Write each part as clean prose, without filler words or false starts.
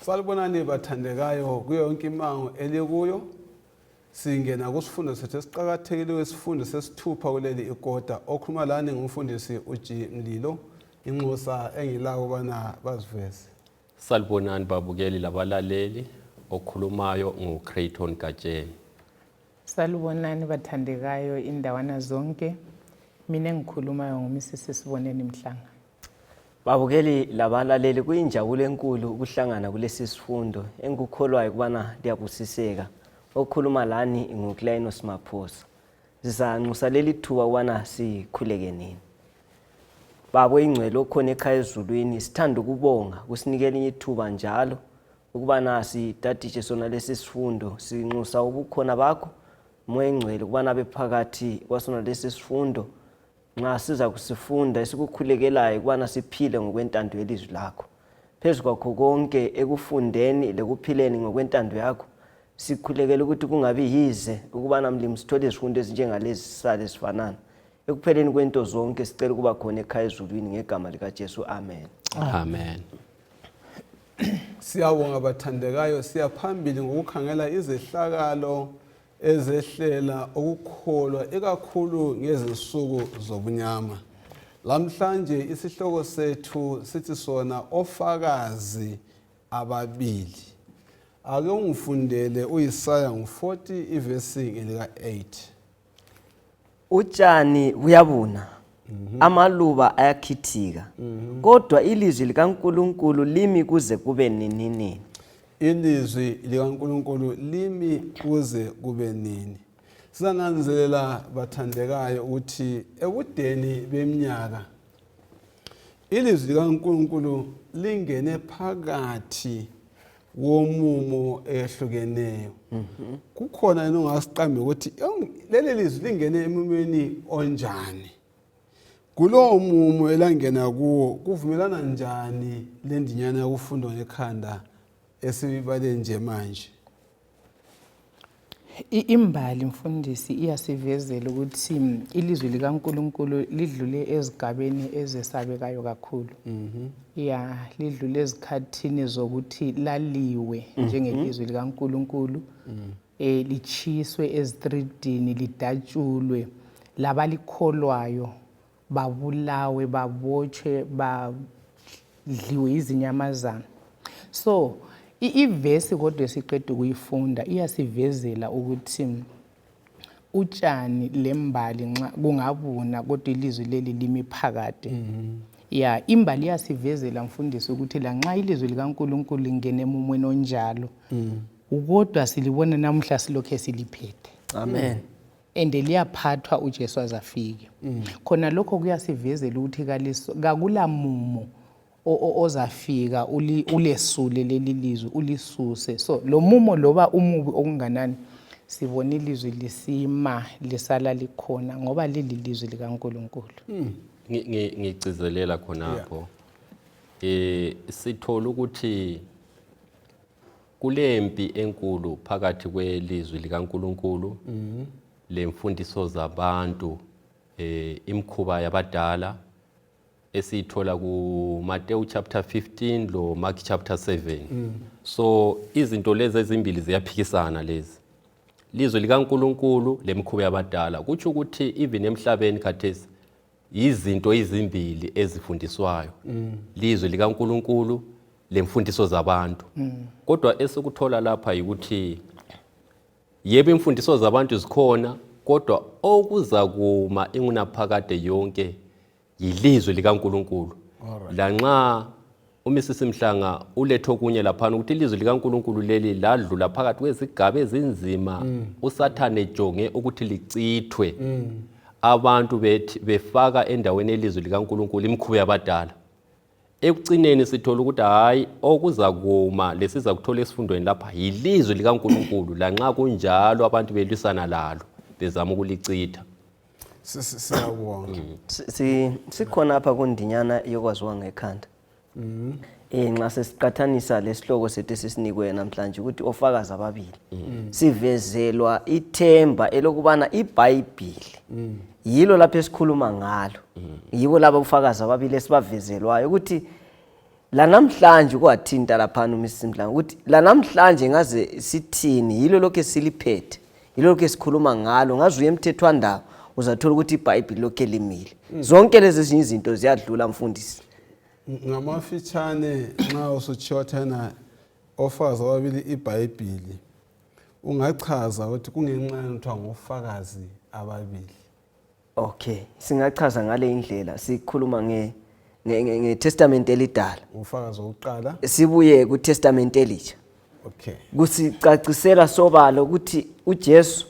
Salibonani bathandekayo kuyo yonke imango elikuyo. Singena kusifundo sethu esiqhakathekile wesifundo sesithupha kuleli ikota okhuluma lana ngumfundisi uG Mlilo inxusa engilawo bana baziveze. Salibonani babukeli labalaleli okhulumayo nguCrayton Gatsheni. Salibonani bathandekayo indawana zonke. Mina engikhulumayo nguMrs Siboneni Mhlanga. Babukeli labalaleli kuyinjabulo enkulu ukuhlangana kulesi sifundo engikukholwayo kubana liyabusiseka. Okhuluma lani nguKlaino Smaphosa. Sizanxusa leli thuba ubana sikhuleke nini. Babo ingcwele okhona ekhaya ezulwini sithanda ukubonga kusinikela ithuba njalo ukubana sidatishe sona lesi sifundo sinxusa ubukhona bakho moya ingcwele kubana bephakathi kwasona lesi sifundo nxa siza kusifunda esikukhulekelayo kubana siphile ngokwentando yelizwi lakho. Phezu kwakho konke ekufundeni lekuphileni ngokwentando yakho sikhulekela ukuthi kungabi yize ukubana mlimi sithole izifundo ezinjengalezi sisale sifanana. Ekupheleni kwento zonke sicela kuba khona ekhaya ezulwini ngegama likaJesu. Amen. Amen. Siyabonga bathandekayo, siyaphambili ngokukhangela izehlakalo ezehlela ukukholwa ekakhulu ngezinsuku zobunyama. Lamhlanje isihloko sethu sithi sona ofakazi ababili. Ake ungifundele uIsaya 40 ivesi lika 8. Utshani buyabuna, amaluba ayakhithika, kodwa ilizwi likaNkulunkulu limi kuze kube nini. Ilizwi likaNkulunkulu limi kuze kube nini. Sizananzelela bathandekayo ukuthi ebudeni beminyaka ilizwi likaNkulunkulu lingene phakathi womumo ehlukeneyo. Kukhona nongasiqambe ukuthi leli lizwi lingene emumeni onjani. Kulowo mumo elangena kuwo kuvumelana njani lendinyana yokufundo ngekhanda esibale nje manje. Imbali mfundisi iyasivezela ukuthi ilizwi likaNkulunkulu lidlule ezigabeni ezesabekayo kakhulu. Lidlule ezikhathini zokuthi laliwe njengelizwi likaNkulunkulu, lichiswe ezitridini, lidatshulwe, labalikholwayo babulawe, babotshwe, badliwe izinyamazana. So ivesi kodwa esiqeda ukuyifunda iyasivezela ukuthi utshani lembali nxa kungabuna kodwa ilizwi leli limi phakade. Imbali iyasivezela mfundisi ukuthi la nxa ilizwi likaNkulunkulu lingene emumweni onjalo kodwa silibona namhla silokhe siliphethe. Amen. Ende liyaphathwa uJesu azafike. Khona lokho kuyasivezela ukuthi kakula mumo ozafika ulesule leli lizwi ulisuse. So lo mumo loba umubi okunganani sibona ilizwi lisima lisala likhona ngoba leli lizwi likaNkulunkulu. Ngicizelela khonapho. Sithola ukuthi kulempi enkulu phakathi kwelizwi likaNkulunkulu lemfundiso zabantu, imkhuba yabadala esithola ku Matthew chapter 15 lo Mark chapter 7. So izinto lezi ezimbili ziyaphikisana lezi. Lizwi likaNkulunkulu lemkhuba yabadala kuthi ukuthi even emhlabeni khathesi izinto ezimbili ezifundiswayo. Lizwi likaNkulunkulu lemfundiso zabantu. Kodwa esikuthola lapha ukuthi yebo imfundiso zabantu zikhona kodwa okuza kuma ingunaphakade yonke yilizwi likaNkulunkulu. La nxa uMrs Mhlanga uletho kunye lapha ukuthi ilizwi likaNkulunkulu leli ladlula phakathi kwezigaba ezinzima uSathane ejonge ukuthi licithwe. Abantu befaka endaweni elizwi likaNkulunkulu imkhuba yabadala. Ekucineni sithola ukuthi hayi okuza kuma lesiza kuthola esifundweni lapha yilizwi likaNkulunkulu la nxa kunjalo abantu belwisana lalo bezama ukulicitha. Siyabonga. Sikhona apha kundinyana yokwaziwa ngekhanda. Nxa sesiqathanisa lesihloko sethu esisinikwe namhlanje ukuthi ofakazi ababili. Sivezelwa ithemba elokubana iBhayibheli yilo lapho esikhuluma ngalo. Yibo laba ofakazi ababili esibavezelwayo ukuthi la namhlanje kwathinta lapha Mrs Mdlanga ukuthi la namhlanje ngaze sithini yilo lokho esiliphethe yilo lokho esikhuluma ngalo ngaze uye emthethwandaba uzathola ukuthi iBhayibheli lokho elimile zonke lezi ezinye izinto ziyadlula mfundisi ngamafitshane nxa usuchothana ofakazi ababili iBhayibheli ungachaza ukuthi kungenxa yokuthiwa ngofakazi ababili. Okay, singachaza ngale indlela sikhuluma nge testament elidala. Ufakazi wokuqala. Sibuye ku testament elitsha. Okay. Kusicacisela sobala ukuthi uJesu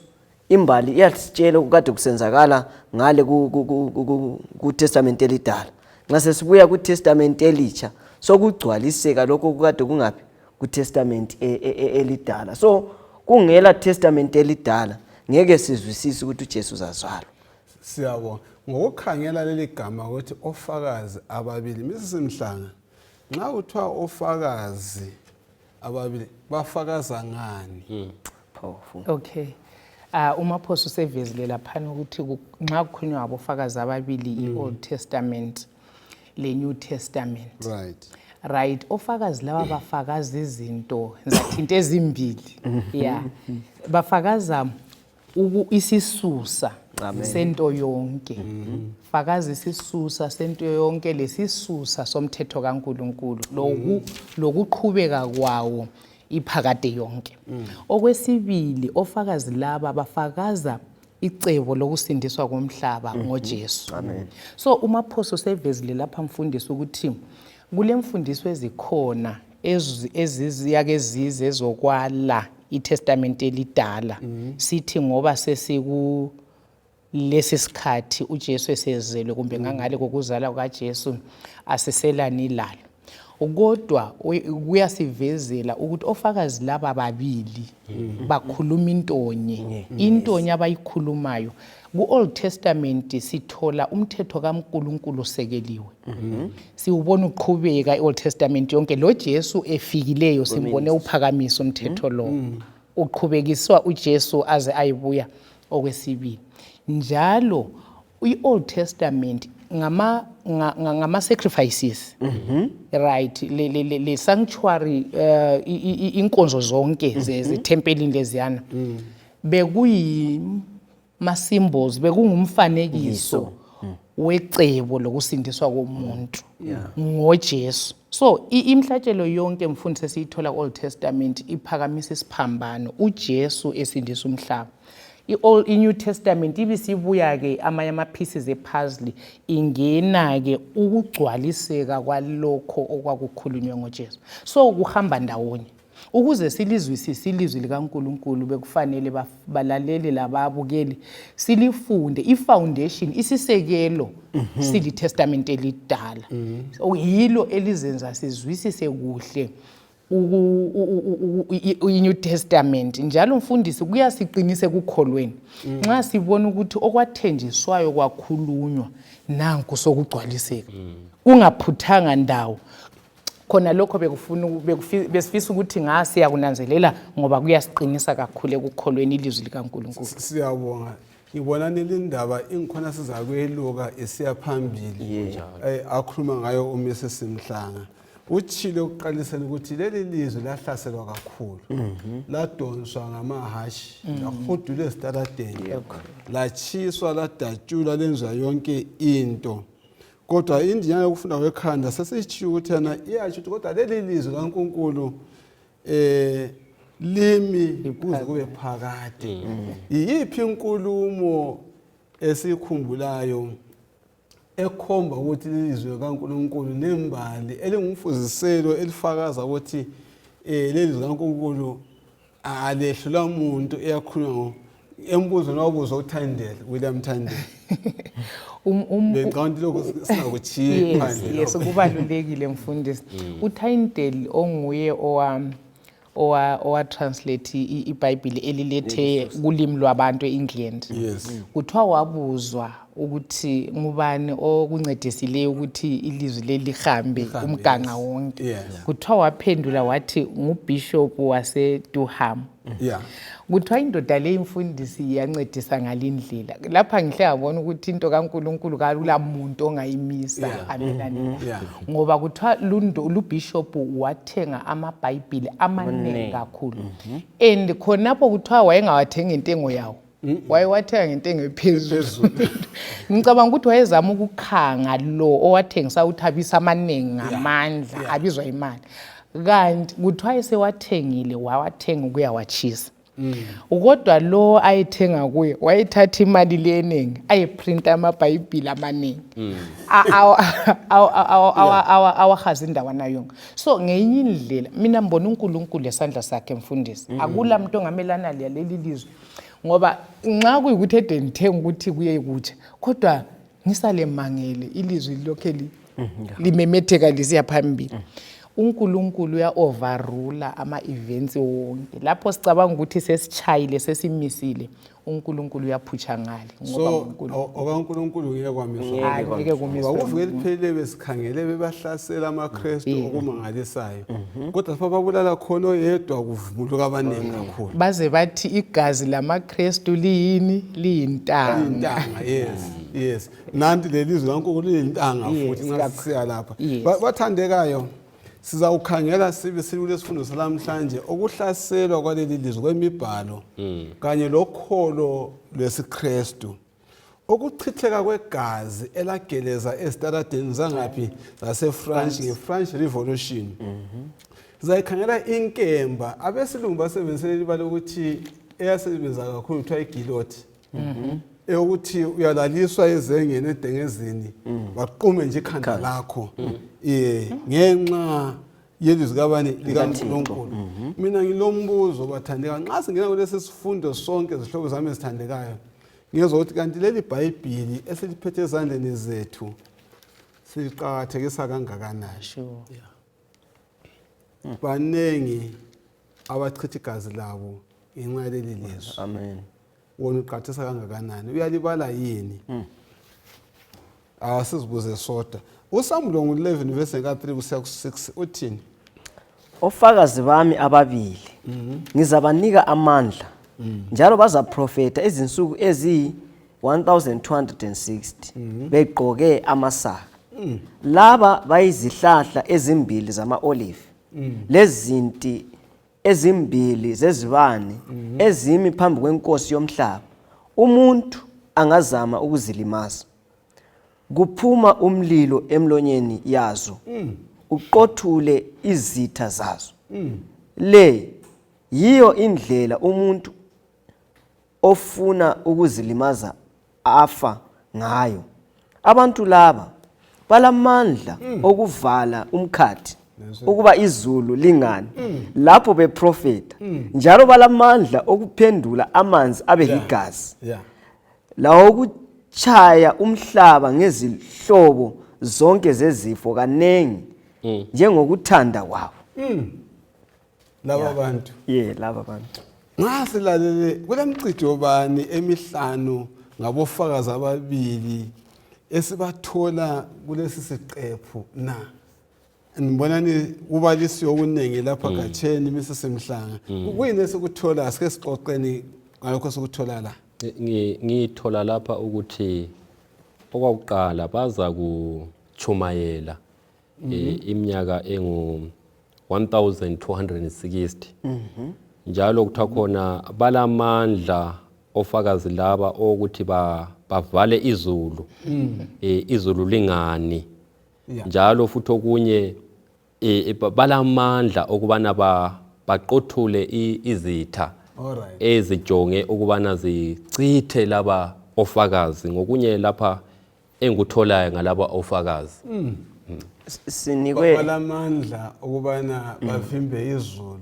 imbali iyasitshela ukade kusenzakala ngale ku testament elidala. Nxa sesibuya ku testament elitsha sokugcwaliseka lokho kukade kungapi ku testament elidala. So kungela testament elidala ngeke sizwisise ukuthi uJesu uzazalwa. Siyabonga ngokukhangela leli gama ukuthi ofakazi ababili Mrs Mhlanga nxa uthiwa ofakazi ababili bafakaza ngani? Powerful. Okay. Umaphoso usevezile lapha ukuthi nxa kukhulunywa ngabofakazi ababili iOld Testament le New Testament. Right. Right, ofakazi laba bafakaza izinto zathinta ezimbili. Yeah. Bafakaza isisusa sento yonke. Fakaza isisusa sento yonke lesisusa somthetho kaNkuluNkulu lokuqhubeka kwawo iphakade yonke. Okwesibili ofakazi laba bafakaza icebo lokusindiswa komhlaba ngoJesu. Amen. So umaphoso sevezile lapha mfundisi ukuthi kule mfundiso ezikhona eziziyake zize zokwala iTestament elidala sithi ngoba sesiku lesi sikhathi uJesu esezelwe kumbe ngangale kokuzala kukaJesu asiselani lalo. Kodwa kuyasivezela ukuthi ofakazi laba babili bakhuluma intonye abayikhulumayo. Ku-Old Testament sithola umthetho kaNkuluNkulu sekeliwe. Siwubona uqhubeka i-Old Testament yonke lo Jesu efikileyo simbone uphakamisa umthetho lo. Uqhubekiswa uJesu aze ayibuya okwesibili. Njalo i-Old Testament ngama sacrifices. Right, le sanctuary inkonzo zonke zethempelini leziyana bekuyi ma symbols bekungumfanekiso wecebo lokusindiswa komuntu ngoJesu. So imhlatshelo yonke mfundisi esiyithola ku-Old Testament iphakamisa isiphambano uJesu esindisa umhlaba. I-New Testament ibisibuya ke ama pieces epuzzle ingena ke ukugcwaliseka kwalokho okwakukhulunywe ngoJesu. So kuhamba ndawonye. Ukuze silizwisise ilizwi likaNkuluNkulu bekufanele balaleli lababukeli silifunde ifoundation isisekelo sili testament elidala. Yilo elizenza sizwisise kuhle i-New Testament. Njalo mfundisi kuyasiqinise kukholweni nxa sibona ukuthi okwathenjiswayo kwakhulunywa nanku sokugcwaliseka kungaphuthanga ndawo. Khona lokho besifisa ukuthi ngasiya kunanzelela ngoba kuyasiqinisa kakhulu ekukholweni ilizwi likaNkuluNkulu. Siyabonga. Ngibona nilindaba inkhona sizakweluka esiya phambili akhuluma ngayo uMrs Mhlanga. Utshile ukuqalisela ukuthi leli lizwe lahlaselwa kakhulu. Ladonswa ngamahashi, lahudula ezitaladeni. Lachiswa, ladatshulwa, lenzwa yonke into. Kodwa indiyana yokufunda kwekhanda sesitshiyo ukuthi yana iyatsho ukuthi kodwa leli lizwe kaNkuluNkulu limi kuze kube phakade. Iyiphi inkulumo esikhumbulayo ekhomba ukuthi lelizwe kaNkuluNkulu nembali elingumfuziselo elifakaza ukuthi lelizwe kaNkuluNkulu alehlula umuntu eyakhulunywa embuzweni wabuzwa uThandela William Thandela. Beqonde lokho singakuchiye phandle. Yes, kubalulekile mfundisi. uThandela onguye owa translate iBhayibheli elilethe kulimi lwabantu eEngland. Kuthiwa wabuzwa ukuthi ngubani okuncedisileyo ukuthi ilizwi leli lihambe umganga wonke. Kuthiwa waphendula wathi nguBishop waseDurham Yeah. Kuthiwa indoda le imfundisi iyancedisa ngalindlela. Lapha ngihle ngabona ukuthi into kaNkulunkulu kalula muntu ongayimisa amelane. Yeah. Ngoba kuthiwa lu bishop wathenga amaBhayibheli amaningi kakhulu. And khonapho kuthiwa wayengawathenga intengo yawo. Wayewathenga ngentengo ephezulu. Ngicabanga ukuthi wayezama ukukhanga lo owathengisa uthabisa amaningi ngamandla abizwa imali. Kanti kuthiwa esewathengile wawathenga ukuyawachisa. Kodwa lo ayethenga kuye wayethatha imali leningi ayeprinta amaBhayibheli amaningi. Awahaza indawana yonke. So ngenye indlela mina mbona uNkulunkulu lesandla sakhe mfundisi. Akula muntu ongamelana leli lizwe. Ngoba nxa kuyikuthi ede ngithenga ukuthi kuye kutsha kodwa ngisale mangele ilizwi lokhe limemetheka lisiya phambili. uNkulunkulu uya-overrula ama-events wonke. Lapho sicabanga ukuthi sesichayile sesimisile, uNkulunkulu uyaphutsha ngale. So okaNkulunkulu ngeke kwamiswa. Ngeke kumiswa. Bakuvele kuphele besikhangele bebahlasela amaKristu okumangalisayo. Kodwa lapha babulala khona oyedwa kuvumuluka abaningi kakhulu. Baze bathi igazi lamaKristu liyini? Liyintanga. Yes. Nanti lelizwe laNkulunkulu liyintanga futhi nxa sisiya lapha. Bathandekayo. Sizawukhangela sibe silesifundo salamhlanje okuhlaselwa kwaleli lizwe kwemibhalo kanye lokholo lwesiKristu. Okuchitheka kwegazi elageleza esitaradeni zangaphi zaseFrance ngeFrench Revolution. Sizayikhangela inkemba abesilungu basebenzisela libala ukuthi eyasebenza kakhulu kuthiwa igiloti. Eyokuthi uyalaliswa ezengeni edengezini waqume nje ikhanda lakho ngenxa yelizwi kabani likaNkulunkulu. Mina ngilombuzo bathandeka nxa singena kulesi sifundo sonke izihlobo zami ezithandekayo ngiyezwa ukuthi kanti leli Bhayibheli esiliphethe ezandleni zethu siliqakathekisa kangakanani. Banengi abachitha igazi labo ngenxa yaleli lizwi. Amen. Wona uqhathisa kangakanani uyalibala yini? Asizibuze soda. USamulo 11 verse 3 kusiya ku6 uthini? Ofakazi bami ababili ngizabanika amandla njalo bazaprofeta izinsuku ezi 1260 begqoke amasaka. Laba bayizihlahla ezimbili zama-olive lezinti ezimbili zezibane ezimi phambi kwenkosi yomhlaba. Umuntu angazama ukuzilimaza. Kuphuma umlilo emlonyeni yazo uqothule izitha zazo. Le yiyo indlela umuntu ofuna ukuzilimaza afa ngayo. Abantu laba balamandla okuvala umkhathi ukuba izulu lingani lapho beprofeta njalo balamandla okuphendula amanzi abe igazi. Lawo ukuchaya umhlaba ngezihlobo zonke zezifo kanengi njengokuthanda kwabo. Laba bantu. Laba bantu. Ngasilalele kulemcijo bani emihlanu ngabofakazi ababili esibathola kulesi siqephu na. Ngibonani kubalisiwe okunengi lapha katheni misesemhlanga. Kuyini esikuthola sike sixoxeni ngalokho sikuthola la? Ngithola lapha ukuthi okwakuqala baza kuchumayela iminyaka engu 1260 njalo kuthiwa khona balamandla ofakazi laba ukuthi bavale izulu izulu lingani njalo futhi okunye balamandla okubana baqothule izitha ezijonge ukubana zichithe laba ofakazi ngokunye lapha engikutholayo ngalaba ofakazi. Sinikwe balamandla ukubana bavimbe izulu.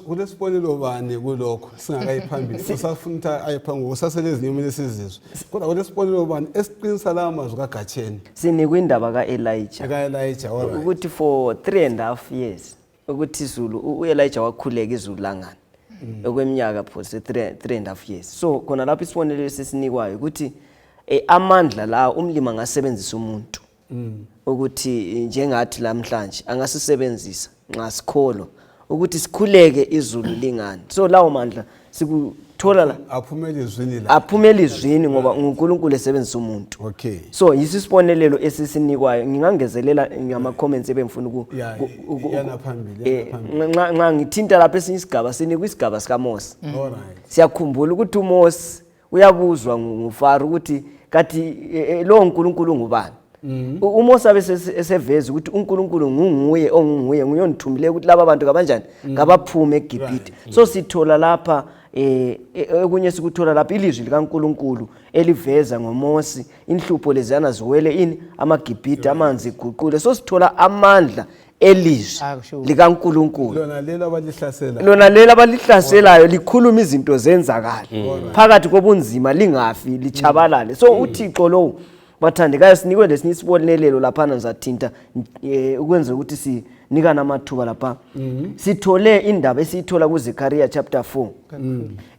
Kulesibonelo bani kulokho singakayiphambili sisafuna ayiphambili usaselezini lesizizwe. Kodwa kulesibonelo bani esiqinisa la mazwi kaGatheni. Sinikwe indaba kaElijah. Alright. Ukuthi for 3.5 years ukuthi izulu uElijah wakhuleka izulu langani. Okweminyaka phose 3.5 years. So khona lapho isibonelo esisinikwayo ukuthi amandla la umlimi angasebenzisa umuntu. Ukuthi njengathi namhlanje angasisebenzisa nxa sikholwa ukuthi sikhuleke izulu lingani. So lawo mandla sikuthola la aphumele izwini ngoba uNkulunkulu esebenzisa umuntu. Okay. So yisibonelelo esisinikwayo. Ngingangezelela ngama comments ebemfuna yana phambili. Nxa ngithinta lapha esinye isigaba sinikwa isigaba sika Mose. Alright. Siyakhumbula ukuthi uMose uyabuzwa nguFaro ukuthi kathi lo uNkulunkulu ngubani. uMose abeseveza ukuthi uNkulunkulu nguye onguye nguyonithumile ukuthi laba bantu kabanjani ngabaphume eGibhite. So sithola lapha okunye sikuthola lapha ilizwi likaNkulunkulu eliveza ngoMose inhlupho lezana ziwele ini amaGibhite amanzi guqule. So sithola amandla elizwi likaNkulunkulu lona lela abalihlaselayo likhuluma izinto zenzakala phakathi kobunzima lingafi lichabalale. So uThixo lo bathandekayo sinikwe lesinye isibonelelo lapha nizathinta ukwenza ukuthi sinika namathuba lapha. Sithole indaba esiyithola kuZechariah chapter 4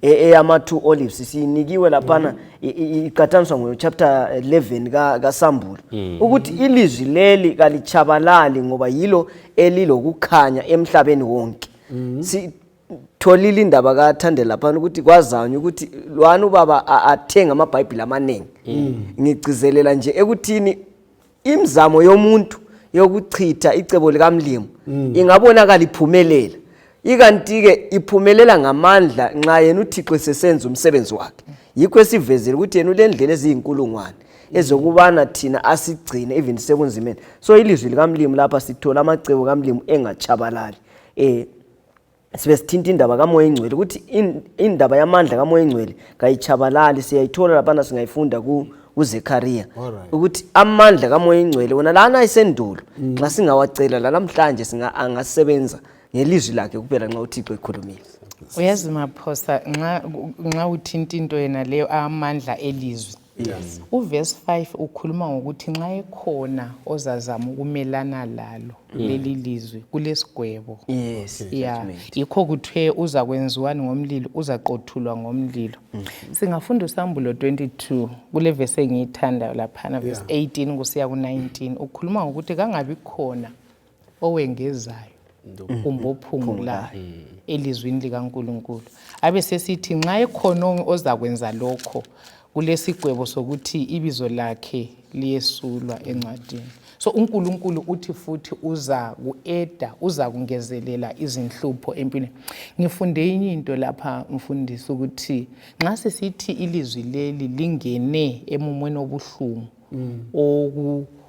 eyama-2 Olives sinikiwe lapha iqhathaniswa ngo chapter 11 kaSambula ukuthi ilizwi leli kalichabalali ngoba yilo elilokukhanya emhlabeni wonke. Tholile indaba kaThandela lapha ukuthi kwazanywa ukuthi lwana ubaba athenga amaBhayibheli amaningi. Ngigcizelela nje ekuthini imizamo yomuntu yokuchitha icebo likaMlimo ingabonakala iphumelela. Ikanti ke iphumelela ngamandla nxa yena uThixo esesenza umsebenzi wakhe. Yikho esivezele ukuthi yena ulendlela eziyizinkulungwane ezokubana thina asigcine even sebunzimeni. So ilizwi likaMlimo lapha sithola amacebo kaMlimo engachabalali. Sibe sithinta indaba kaMoya Engcwele ukuthi indaba yamandla kaMoya Engcwele kayichabalali. Siyayithola lapha singayifunda kuZechariah ukuthi amandla kaMoya Engcwele wona lana ayisendulo nxa singawacela la namhlanje angasebenza ngelizwi lakhe kuphela nxa uThixo ekhulumile. Uyazi Maphosa nxa uthinta into yena leyo amandla elizwi. Yes. Uverse 5 ukhuluma ngokuthi nxa ekhona ozazama ukumelana lalo leli lizwi kulesigwebo. Yes. Yeah. Yikho kuthiwe uza kwenziwani ngomlilo uzaqothulwa ngomlilo. Singafunda uSambulo 22 kule verse engiyithanda lapha verse 18 kusiya ku19 ukhuluma ngokuthi kangabi khona owengezayo kumbe ophungulayo elizwini likaNkulunkulu. Abe sesithi nxa ekhona oza kwenza lokho kulesigwebo sokuthi ibizo lakhe liyesulwa encwadini. So uNkulunkulu uthi futhi uza kueda uza kungezelela izinhlupho empilweni. Ngifunde inye into lapha mfundisi ukuthi nxa sisithi ilizwi leli lingene emumweni obuhlungu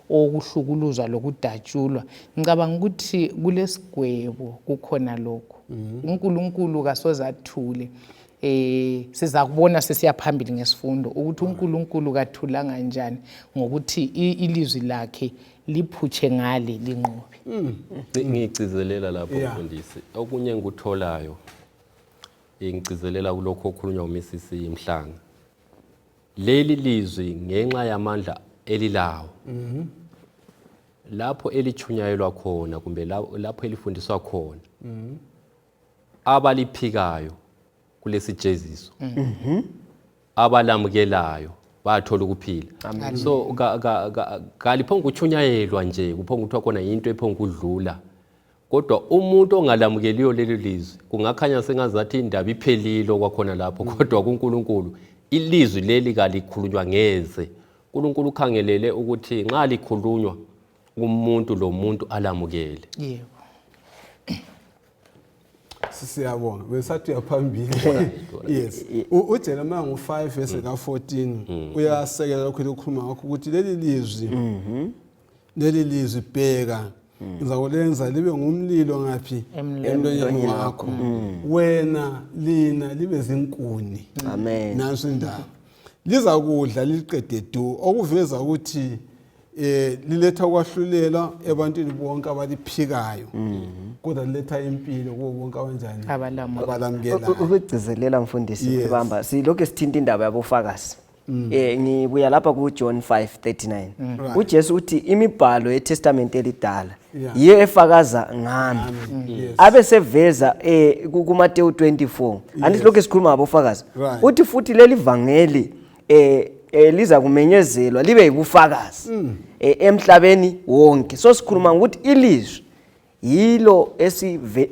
okuhlukuluzwa lokudatshulwa ngicabanga ukuthi kulesigwebo kukhona lokho. uNkulunkulu kasoze athule. Siza kubona sesiya phambili ngesifundo ukuthi uNkulunkulu kathulanga kanjani ngokuthi ilizwi lakhe liphutshe ngale linqobe. Ngigcizelela lapho mfundisi okunye ngikutholayo ngigcizelela kulokho okhulunywa uMrs Mhlanga. Leli lizwi ngenxa yamandla elilawo lapho elichunyayelwa khona kumbe lapho elifundiswa khona abaliphikayo kulesijeziso abalamukelayo bathola ukuphila. So kaliphonga ukuchunyayelwa nje kuphonga kuthiwa khona into ephonga ukudlula kodwa umuntu ongalamukeliyo leli lizwi kungakhanya sengazathi indaba iphelile kwakhona lapho kodwa kuNkulunkulu ilizwi leli kalikhulunywa ngeze. uNkulunkulu ukhangelele ukuthi nxa likhulunywa umuntu lo muntu alamukele. Yebo. Siyabonga besathi yaphambili. Yes. uJeremiah ngo5 verse ka14 uyasekela lokho ukukhuluma ngakho ukuthi leli lizwi bheka ngizakulenza libe ngumlilo ngaphi emlonyeni wakho wena lina libe zinkuni. Amen. Nansi indaba liza kudla liqede du okuveza ukuthi liletha kwahlulela ebantwini bonke abaliphikayo kodwa liletha impilo kubo bonke abanjani abalamukelayo. Ukugcizelela mfundisi ubamba silokho sithinta indaba yabofakazi. Ngibuya lapha kuJohn 5:39 uJesu uthi imibhalo yeTestament elidala yiyo efakaza ngami. Abe seveza kuMateyu 24 andithi lokho esikhuluma ngabofakazi uthi futhi leli vangeli liza kumenyezelwa libe yibufakazi emhlabeni wonke. So sikhuluma ukuthi ilizwi yilo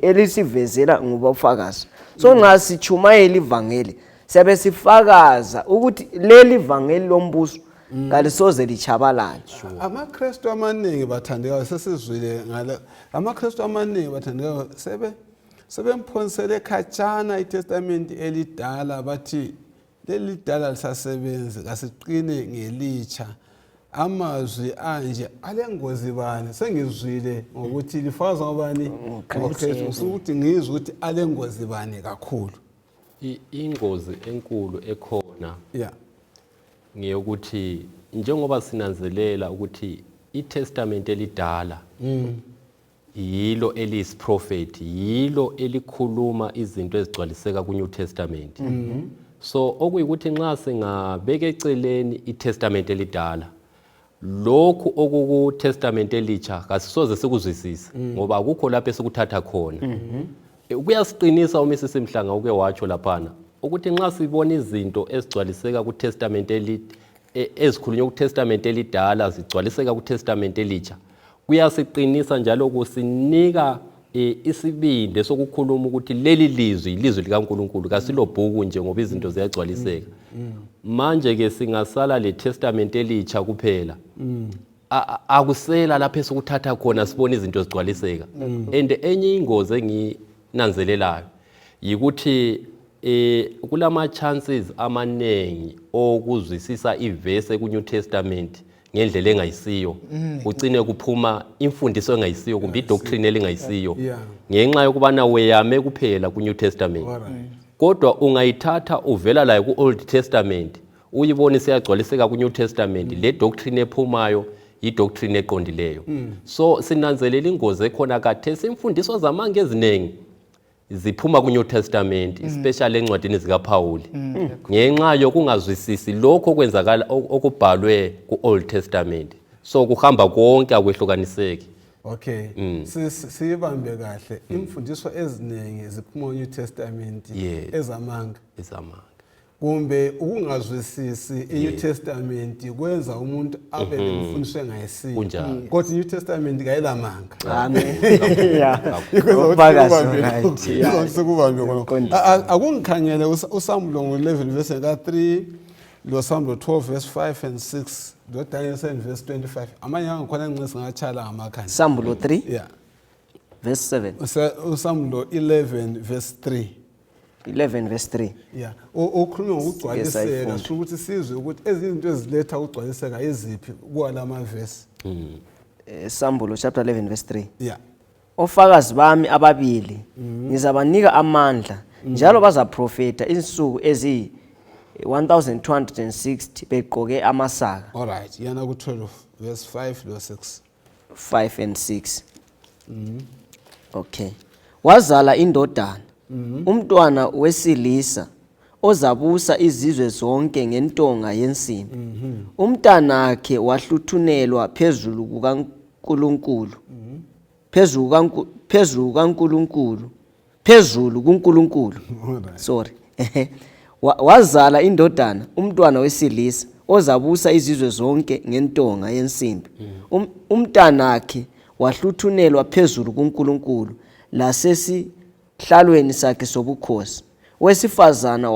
elisivezela ngubofakazi. So nxa sichumayela ivangeli siyabe sifakaza ukuthi leli vangeli lombuso kalisoze lichabalale. AmaKristu amaningi bathandekayo sesizwile ngala AmaKristu amaningi bathandekayo sebemphonisele khatshana iTestament elidala bathi leli dala lisasebenzi kasiqine ngelitsha. Amazwi anje alengozi bani sengizwile ngokuthi lifaza ngobani ngoKristu ukuthi ngizwe ukuthi alengozi bani kakhulu. Ingozi enkulu ekhona Yeah. ngeyokuthi njengoba sinanzelela ukuthi iTestament elidala yilo eliyisiprophet, yilo elikhuluma izinto ezigcwaliseka kuNew Testament. So okuyikuthi nxa singabeka eceleni iTestament elidala, lokhu okuku Testament elitsha kasisoze sikuzwisise ngoba akukho lapho esikuthatha khona. Kuyasiqinisa uMrs Mhlanga uke watsho laphana ukuthi nxa sibona izinto ezigcwaliseka kuTestament ezikhulunywa kuTestament elidala zigcwaliseka kuTestament elitsha, kuyasiqinisa njalo kusinika isibindi sokukhuluma ukuthi leli lizwi ilizwi likaNkulunkulu kasilobhuku nje ngoba izinto ziyagcwaliseka. Manje ke singasala le Testament elitsha kuphela, akusela lapho esikuthatha khona sibona izinto zigcwaliseka. And enye ingozi enginanzelelayo yikuthi kulama chances amanengi okuzwisisa ivese ku New Testament ngendlela engayisiyo, ugcine kuphuma imfundiso engayisiyo kumbe idoctrine elingayisiyo ngenxa yokubana weyame kuphela ku New Testament. Kodwa ungayithatha uvela la ku Old Testament uyibone siyagcwaliseka ku New Testament, le doctrine ephumayo idoctrine eqondileyo. So sinanzelela ingozi ekhona khathesi imfundiso zamanga eziningi ziphuma ku New Testament, especially encwadini zika Paul, ngenxa yokungazwisisi lokho okwenzakala okubhalwe ku Old Testament. So kuhamba konke akwehlukaniseki. Okay. Siyibambe kahle imfundiso eziningi ziphuma ku New Testament ezamanga. Kumbe ukungazwisisi iNew Testament kwenza umuntu abe nemfundiso engayisiyo. Kodwa iNew Testament kayilamanga. Amen. Akungikhangele uSamulo ngo11 verse ka3 lo Samulo 12 verse 5 and 6 lo Daniel 7 verse 25. Amanye angikhona nginqe singachala ngamakhanda. Samulo 3 yeah verse 7. uSamulo 11 verse 3. 11 verse 3. Yeah. Okhuluma ngokugcwaliseka ukuthi sizwe ukuthi ezinto eziletha ukugcwaliseka eziphi kwalama verse. Samulo chapter 11 verse 3. Yeah. Ofakazi bami ababili ngizabanika amandla njalo bazaprofeta insuku ezi 1260 begqoke amasaka. All right. Yana ku 12 verse 5 lo 6. 5 and 6. Okay. Wazala indodana umntwana wesilisa ozabusa izizwe zonke ngentonga yensimbi. Umntanakhe wahluthunelwa phezulu kukaNkulunkulu. Phezulu kuNkulunkulu. Sorry. Wazala indodana umntwana wesilisa ozabusa izizwe zonke ngentonga yensimbi. Umntanakhe wahluthunelwa phezulu kuNkulunkulu lasesihlalweni sakhe sobukhosi. Wesifazana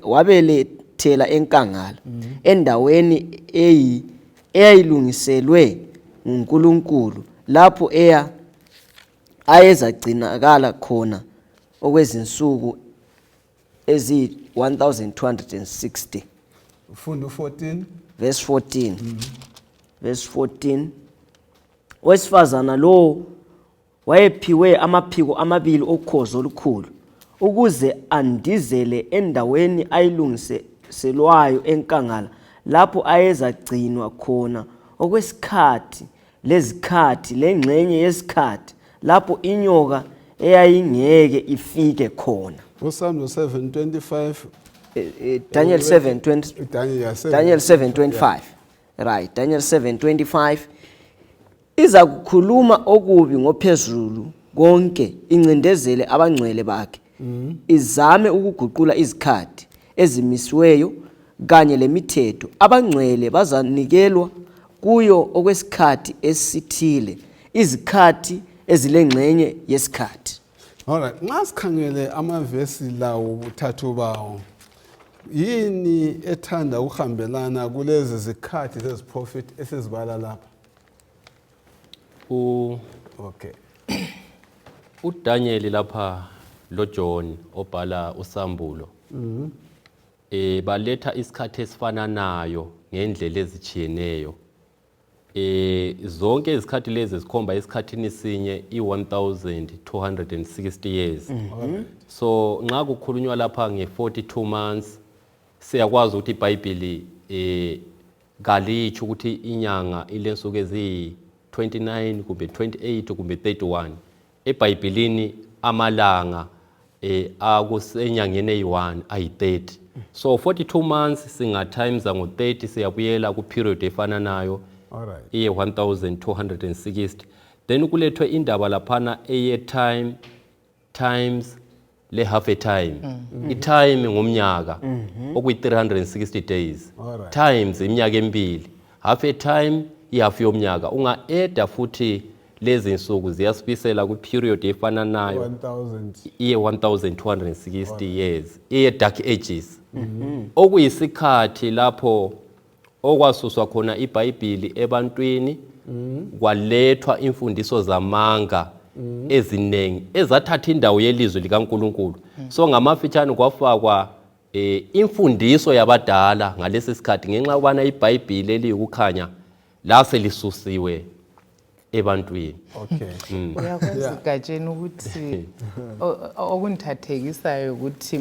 wabelethela enkangala endaweni eyayilungiselwe nguNkulunkulu lapho ayezagcinakala khona okwezinsuku ezi 1260. Ufundo 14 verse 14. Verse 14. Wesifazana lo wayephiwe amaphiko amabili okhozo olukhulu ukuze andizele endaweni ayilungiselwayo enkangala lapho ayezagcinwa khona okwesikhathi lezikhathi lengxenye yesikhathi lapho inyoka eyayingeke ifike khona. uSamuel 7:25. Daniel 7:20. Daniel 7:25. Right, Daniel 7:25. Iza kukhuluma okubi ngophezulu konke incindezele abangcwele bakhe. Izame ukuguqula izikhathi ezimisiweyo kanye lemithetho. Abangcwele bazanikelwa kuyo okwesikhathi esithile. Izikhathi ezilengxenye yesikhathi. Alright, nxa sikhangele amavesi lawo ubuthathu bawo, yini ethanda ukuhambelana kulezi zikhathi zeziprofit esizibala lapha? Okay. uDaniel lapha lo John obhala usambulo baletha isikhathi esifananayo ngendlela ezijiyeneyo. Zonke izikhathi lezi zikhomba esikhathini sinye i1260 years. So nxa kukhulunywa lapha nge42 months siyakwazi ukuthi iBhayibheli kalitsho ukuthi inyanga ilensuku ezi29 kumbe 28 kumbe 31. eBhayibhelini amalanga akusenyangeni eyi1 ayi30. So 42 months singa times ngo30 siyabuyela ku period efananayo iye 1260. Then kulethwe indaba laphana eye time times le half a time. I-time ngomnyaka okuyi 360 days. Times iminyaka emibili. Half a time ihalf yomnyaka. Unga-add futhi lezi insuku ziyasibisela ku period efananayo iye 1260 years. Iye dark ages. Okuyisikhathi lapho okwasuswa khona iBhayibheli ebantwini kwalethwa imfundiso zamanga ezinengi ezathatha indawo yelizwi likaNkulunkulu. So ngamafitshane kwafakwa imfundiso yabadala ngalesi sikhathi ngenxa ubana iBhayibheli eliyikukhanya la selisusiwe ebantwini. Okay. Uyakwazi gatsheni ukuthi okundithathekisayo ukuthi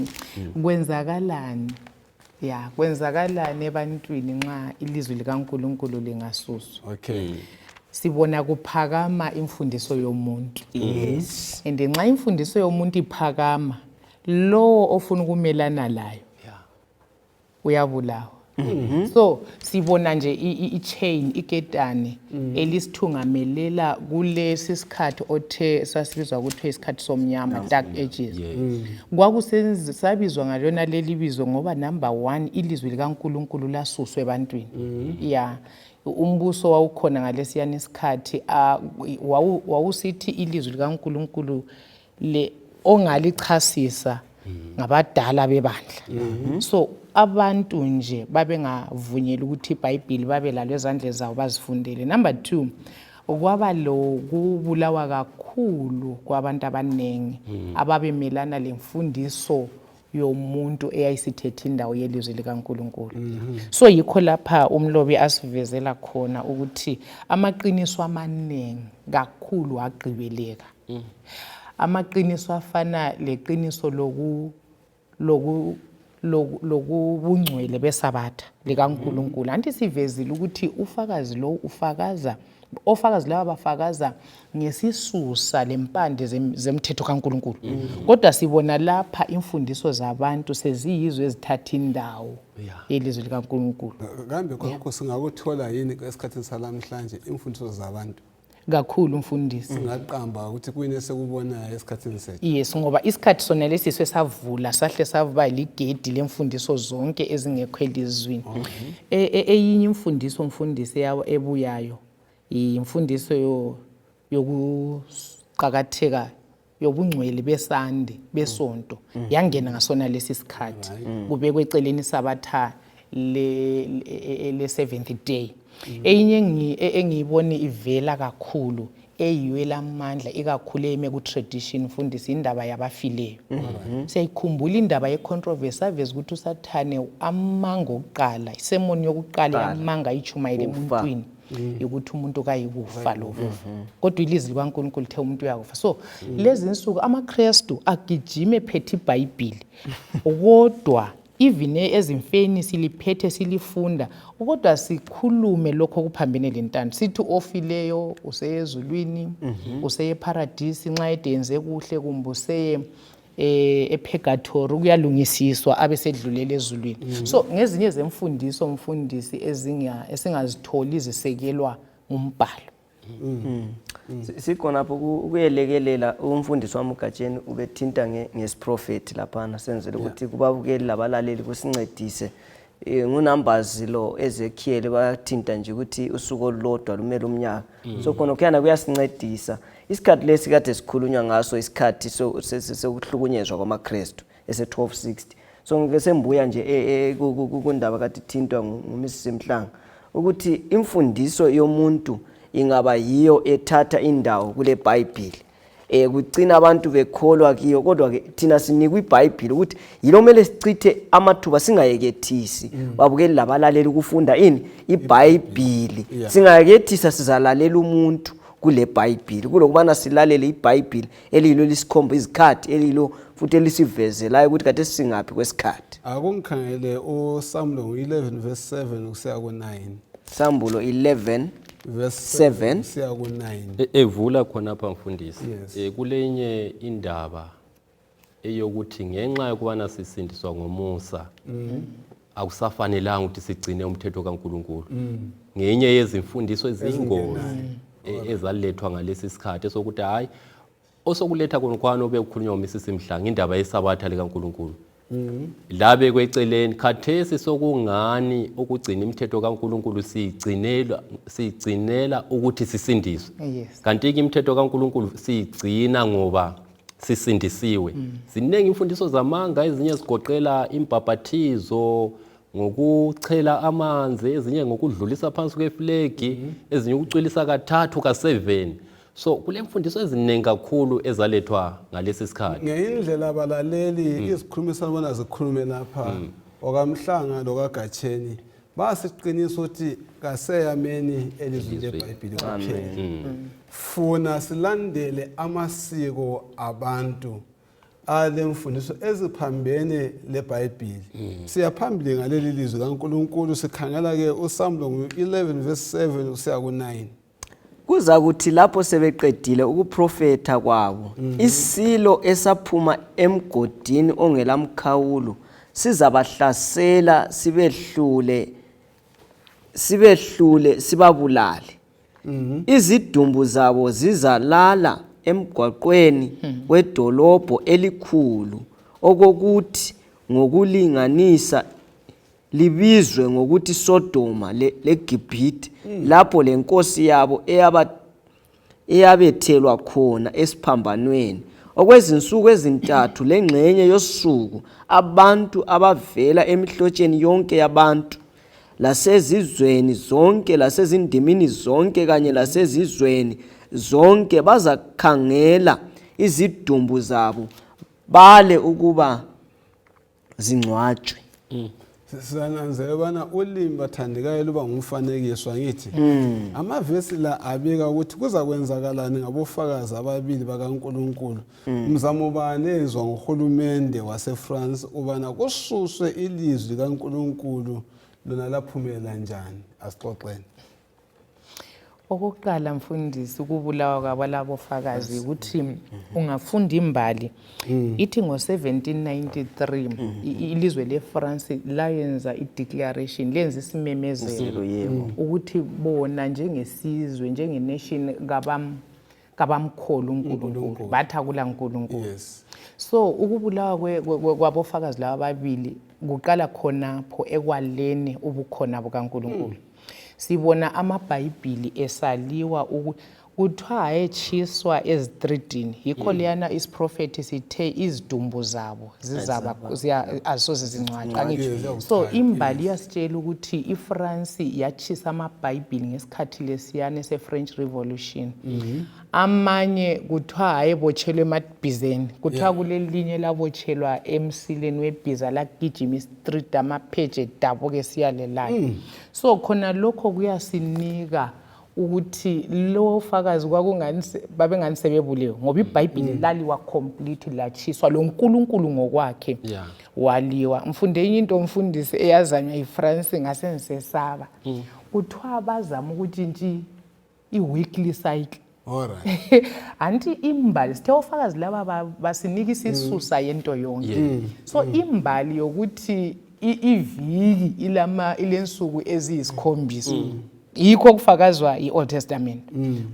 kwenzakalani. Ya, kwenzakalani ebantwini nxa ilizwi likaNkulunkulu lingasuswa. Okay. Sibona kuphakama imfundiso yomuntu. Yes. And nxa imfundiso yomuntu iphakama, lo ofuna ukumelana layo uyabulawa. So sibona nje i-chain iketane elisithungamelela kulesi sikhathi othe sasibizwa ukuthi isikhathi somnyama, dark ages. Kwakusabizwa ngalona leli bizo ngoba number 1 ilizwi likaNkulunkulu lasuswe ebantwini. Yeah. Umbuso wawukhona ngalesiyana isikhathi wawusithi ilizwi likaNkulunkulu le ongalichasisa ngabadala bebandla. So abantu nje babengavunyela ukuthi iBhayibheli babe lalo ezandleni zawo bazifundele. Number 2, kwaba lo kubulawa kakhulu kwabantu abanengi ababemelana lemfundiso yomuntu eyayisithethe indawo yelizwi likaNkulunkulu. So yikho lapha umlobi asivezela khona ukuthi amaqiniso amanengi kakhulu agqibeleka. Amaqiniso afana leqiniso lokubungcwele besabatha likaNkulunkulu. Anti sivezile ukuthi ufakazi lo ofakazi laba bafakaza ngesisusa lempande zemthetho kaNkulunkulu. Kodwa sibona lapha imfundiso zabantu seziyizwe ezithatha indawo yelizwi likaNkulunkulu. Kambe khonokho singakuthola yini esikhathini salamhlanje imfundiso zabantu? Kakhulu umfundisi. Ngaqamba ukuthi kuyini esekubona esikhathini sethu. Yes, ngoba isikhathi sona lesiswe savula sahle savuba ligedi lemfundiso zonke ezingekho elizwini. Eyinye imfundiso umfundisi ebuyayo imfundiso yokuqhakatheka yobungcwele besande besonto yangena ngasona lesi sikhathi kubekwe eceleni sabatha le 7th day. Eyinye engiyibona ivela kakhulu eyiwela amandla ikakhulu eme ku tradition mfundisi indaba yabafileyo. Siyayikhumbula indaba ye controversy aveza ukuthi uSathane amanga oqala isemoni yokuqala yamanga ichumayele emuntwini ukuthi umuntu kayikufa lo. Kodwa ilizwi likaNkulunkulu lithe umuntu uyakufa. So lezi insuku amaKristu agijime phethe iBhayibheli. Kodwa even ezimfeni siliphethe silifunda kodwa sikhulume lokho kuphambene lentando sithi ofileyo useyezulwini useye paradise nxa edenze kuhle kumbe useye epurgatory kuyalungisiswa abesedlulela ezulwini. So ngezinye zemfundiso umfundisi esingazitholi zisekelwa umbhalo. Sikhonapho ukuyelekelela umfundisi wami uGatsheni ubethinta ngesiprofeti laphana senzele ukuthi kubabukeli labalaleli kusincedise ngunumbers lo Ezekiel bayathinta nje ukuthi usuku olulodwa lumele umnyaka. So khona kuyana kuyasincedisa isikhathi lesi kade sikhulunywa ngaso isikhathi sokuhlukunyezwa kwamaKristu ese1260. So ngike sembuya nje kundaba kade ithintwa nguMrs Mhlanga ukuthi imfundiso yomuntu ingaba yiyo ethatha indawo kule Bhayibheli. Kucina abantu bekholwa kiyo, kodwa ke thina sinikwa iBhayibheli ukuthi yilo mele sicithe amathuba singayekethisi. Babukeli labalaleli ukufunda iBhayibheli. Singayekethisa sizalalela umuntu kule Bhayibheli kulokubana silalele iBhayibheli elilo lisikhomba izikhathi elilo futhi elisivezelayo ukuthi kade singaphi kwesikhathi. Akungikhangele uSamlo 11 verse 7 kusiya ku9. Sambulo 11 verse 7 7 kusiya ku9. Evula khona apha mfundisi. Yes. Kulenye indaba eyokuthi ngenxa yokubana sisindiswa ngomusa akusafanelanga ukuthi sigcine umthetho kaNkuluNkulu. Ngenye yezimfundiso ezingozi ezalethwa ngalesi sikhathi sokuthi hayi osokuletha konkwano bekukhulunywa uMrs Mhlanga indaba yesabatha likaNkuluNkulu. Labe kweceleni khathesi sokungani ukugcina imithetho kaNkuluNkulu sigcinela ukuthi sisindiswe. Kanti imithetho kaNkuluNkulu sigcina ngoba sisindisiwe. Ziningi imfundiso zamanga ezinye zigoqela impapathizo ngokuchela amanzi, ezinye ngokudlulisa phansi kweflegi, ezinye ukucwilisa kathathu ka7. So kule mfundiso eziningi kakhulu ezalethwa ngalesi sikhathi. Ngeindlela abalaleli izikhulumisana bona zikhulume lapha okaMhlanga lokaGatsheni basiqinisa ukuthi kaseyameni elizwi leBhayibheli kuphela. Funa silandele amasiko abantu ale mfundiso eziphambene leBhayibheli. Siyaphambili ngaleli lizwi kaNkuluNkulu sikhangela ke uSamlo 11 verse 7 kusiya ku9. Kuza kuthi lapho sebeqedile ukuprofetha kwabo isilo esaphuma emgodini ongelamkhawulo sizabahlasela sibehlule sibabulale. Izidumbu zabo zizalala emgwaqweni wedolobho elikhulu okokuthi ngokulinganisa libizwe ngokuthi Sodoma leGibhithe lapho lenkosi yabo eyabethelwa khona esiphambanweni okwezinsuku ezintathu lengxenye yosuku abantu abavela emihlotsheni yonke yabantu lasezizweni zonke lasezindimini zonke kanye lasezizweni zonke bazakhangela izidumbu zabo bale ukuba zingcwatshwe. Sisananzela bana ulimi bathandekayo luba ngumfanekiswa ngithi amavesi la abika ukuthi kuza kwenzakalani ngabofakazi ababili bakaNkuluNkulu. Umzamo banezwa ngohulumende waseFrance ubana kususwe ilizwi kaNkuluNkulu lona laphumela njani. Asixoxeni. Okokuqala mfundisi ukubulawa kwabalabo ofakazi ukuthi ungafunda imbali ithi ngo1793 ilizwe leFrance layenza ideclaration lenza isimemezelo ukuthi bona njengesizwe njengenation kabamkhulu uNkulunkulu bathakula uNkulunkulu. So ukubulawa kwabofakazi laba babili kuqala khonapho ekwaleni ubukhona bukaNkulunkulu. Sibona amaBhayibheli esaliwa kuthiwa echiswa ezitridini yikho leyana isiprofeti sithe izidumbu zabo asoze zingcwatshwe. So imbali yasitshela ukuthi iFrance yachisa amaBhayibheli ngesikhathi lesiyana seFrench Revolution. Amanye kuthiwa ayebotshelwe emabhizeni, kuthiwa kulelinye labotshelwa emsileni webhiza lagijima iStreet amapheje edabuke siyalelayo. So khona lokho kuyasinika ukuthi lo fakazi kwakungani babengani sebebulewe ngoba iBhayibheli laliwa complete lachiswa lo uNkulunkulu ngokwakhe waliwa. Mfunde into umfundisi eyazanywa iFrance ngasengisesaba kuthiwa bazama ukuthi iweekly cycle. Alright. Anti imbali sithe ofakazi laba basinika isisusa yento yonke. So imbali yokuthi iviki ilensuku eziyisikhombisa yikho kufakazwa iOld Testament.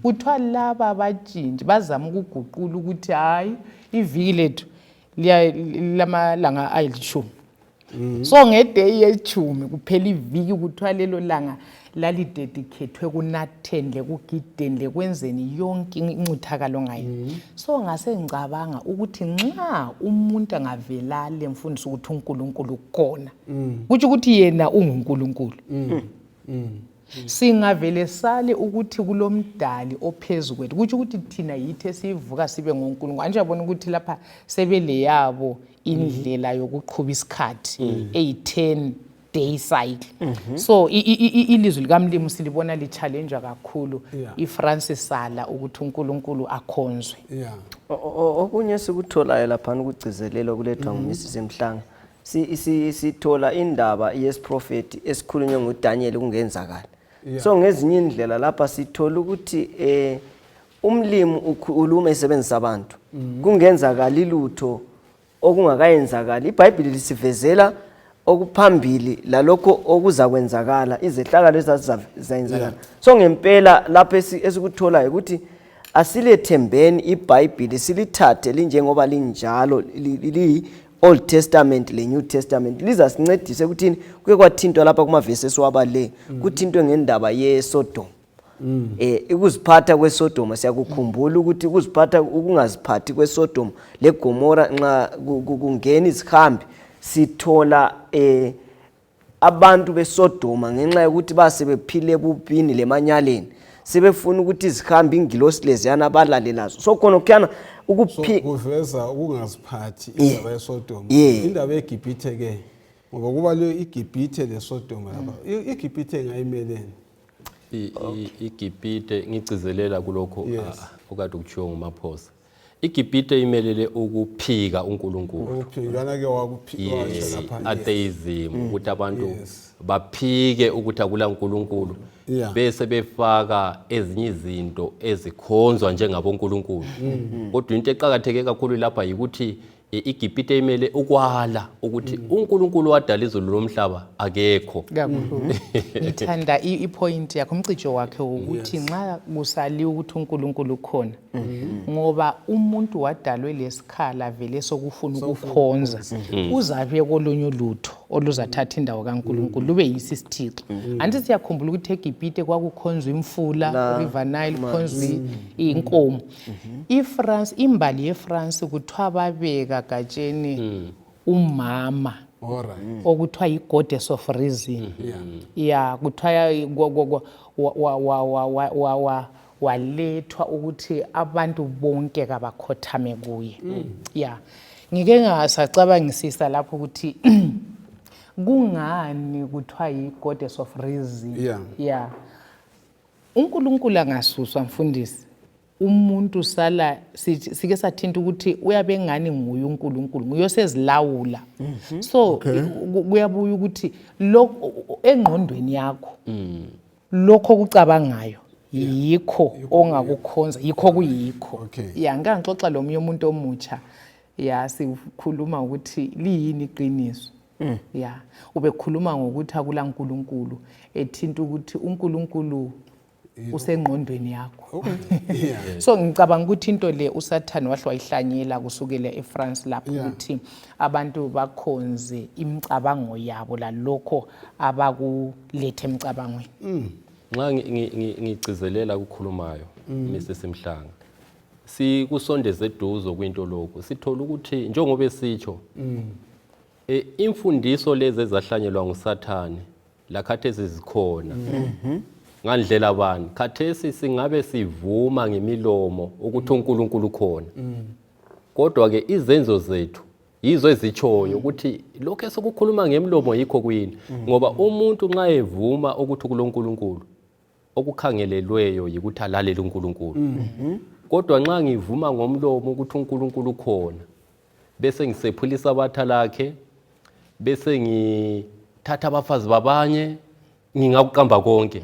Kuthiwa laba abajinji bazama ukuguqula ukuthi hayi iviki lethu lamalanga ayilishumi So ngeday yechumi kuphela iviki kuthiwa lelo langa lalidedicathwe kunathenle kugidendle kwenzeni yonke incithakalo ngayo. So ngase ngicabanga ukuthi nxa umuntu angavelale mfundisi ukuthi uNkulunkulu ukhona kuthi ukuthi yena unguNkulunkulu. Singavele sale ukuthi kulomdali ophezulu kwethu kuthi ukuthi thina yithe sivuka sibe ngoNkulunkulu anje yabona ukuthi lapha sebele yabo indlela yokuqhuba isikhathi eyi10 day cycle. So ilizwi likamlimi silibona li challenge kakhulu iFrance sala ukuthi uNkulunkulu akhonzwe. Okunye sikutholayo lapha ukugcizelelo kulethwa nguMrs Mhlanga sithola indaba yesiprophet esikhulunywe nguDaniel kungenzakala. So ngezinye indlela lapha sithola ukuthi umlimi ukhuluma esebenzisa abantu kungenzakala ilutho okungakayenzakala. iBhayibheli lisivezela okuphambili lalokho okuza kwenzakala izehlakalo ezazenzakala. So ngempela lapha esikuthola ukuthi asilethembeni iBhayibheli silithathe linjengoba linjalo li Old Testament le New Testament lizasincedise ukuthi kuke kwathintwa lapha kumavesi esiwabale kuthintwe ngendaba yeSodom. Ukuziphatha kweSodom siyakukhumbula ukuthi ukuziphatha ukungaziphathi kweSodom leGomora nxa kungena izihambi sithola abantu beSodoma ngenxa yokuthi basebephile bubini lemanyaleni sebefuna ukuthi izihambi ingilosi leziyana abalale lazo. So khona kuyana kuveza ukungaziphathi indaba yeSodom. Indaba yeGibhithe ke ngoba kuba le iGibhithe leSodom lapha iGibhithe ngayimelene. iGibhithe ngicizelela kulokho okade kuchiwo nguMaphosa. iGibhithe imelele ukuphika uNkulunkulu. Ukuphikana ke wakuphika lapha. Atheism ukuthi abantu baphike ukuthi akula uNkulunkulu bese befaka ezinye izinto ezikhonzwa njengaboNkulunkulu. Kodwa into eqhakatheke kakhulu lapha ukuthi iGibhithe imele ukwala ukuthi uNkulunkulu wadala izulu lomhlaba akekho. Ngithanda ipoint yakho umcijo wakhe ukuthi nxa kusali ukuthi uNkulunkulu ukhona ngoba umuntu wadalwe lesikhala vele sokufuna ukukhonza uzabe kolunye ulutho oluzathatha indawo kaNkulunkulu lube yisisithixo. Anti siyakhumbula ukuthi eGibhithe kwakukhonzwa imfula River Nile kukhonzwa inkomo. iFrance imbali yeFrance kuthiwa babeka gatsheni umama okuthiwa yigoddess of reason. Kuthiwa walethwa ukuthi abantu bonke kabakhothame kuye. Ngike ngasacabangisisa lapho ukuthi kungani kuthiwa yigoddess of reason. uNkulunkulu angasuswa mfundisi umuntu sala sike sathinta ukuthi uyabe ngani nguye uNkulunkulu nguyosezilawula. So kuyabuya ukuthi lokho engqondweni yakho lokho kucabangayo yikho ongakukhonza yikho kuyikho. Ngangixoxa lo umuntu omutsha sikhuluma ukuthi liyini iqiniso. Ubekhuluma ngokuthi akula uNkulunkulu ethinta ukuthi uNkulunkulu usengqondweni yakho. So ngicabanga ukuthi into le uSathane wahle wayihlanyela kusukela eFrance lapho ukuthi abantu bakhonze imicabango yabo lalokho abakulethe emicabangweni. Nxa ngicizelela ukukhulumayo Mrs Mhlanga sikusondeze eduzo kwinto lokho sithola ukuthi njengoba esitsho imfundiso lezi ezahlanyelwa nguSathane lakhathesi zikhona. Ngandlela bani khathesi singabe sivuma ngemilomo ukuthi uNkulunkulu khona kodwa ke izenzo zethu yizo ezichoyo ukuthi lokho esikukhuluma ngemilomo yikho kuyini ngoba umuntu nxa evuma ukuthi kuloNkulunkulu okukhangelelweyo yikuthi alalela uNkulunkulu. Kodwa nxa ngivuma ngomlomo ukuthi uNkulunkulu khona bese ngisephulisa abatha lakhe bese ngithatha abafazi babanye ngingakuqamba konke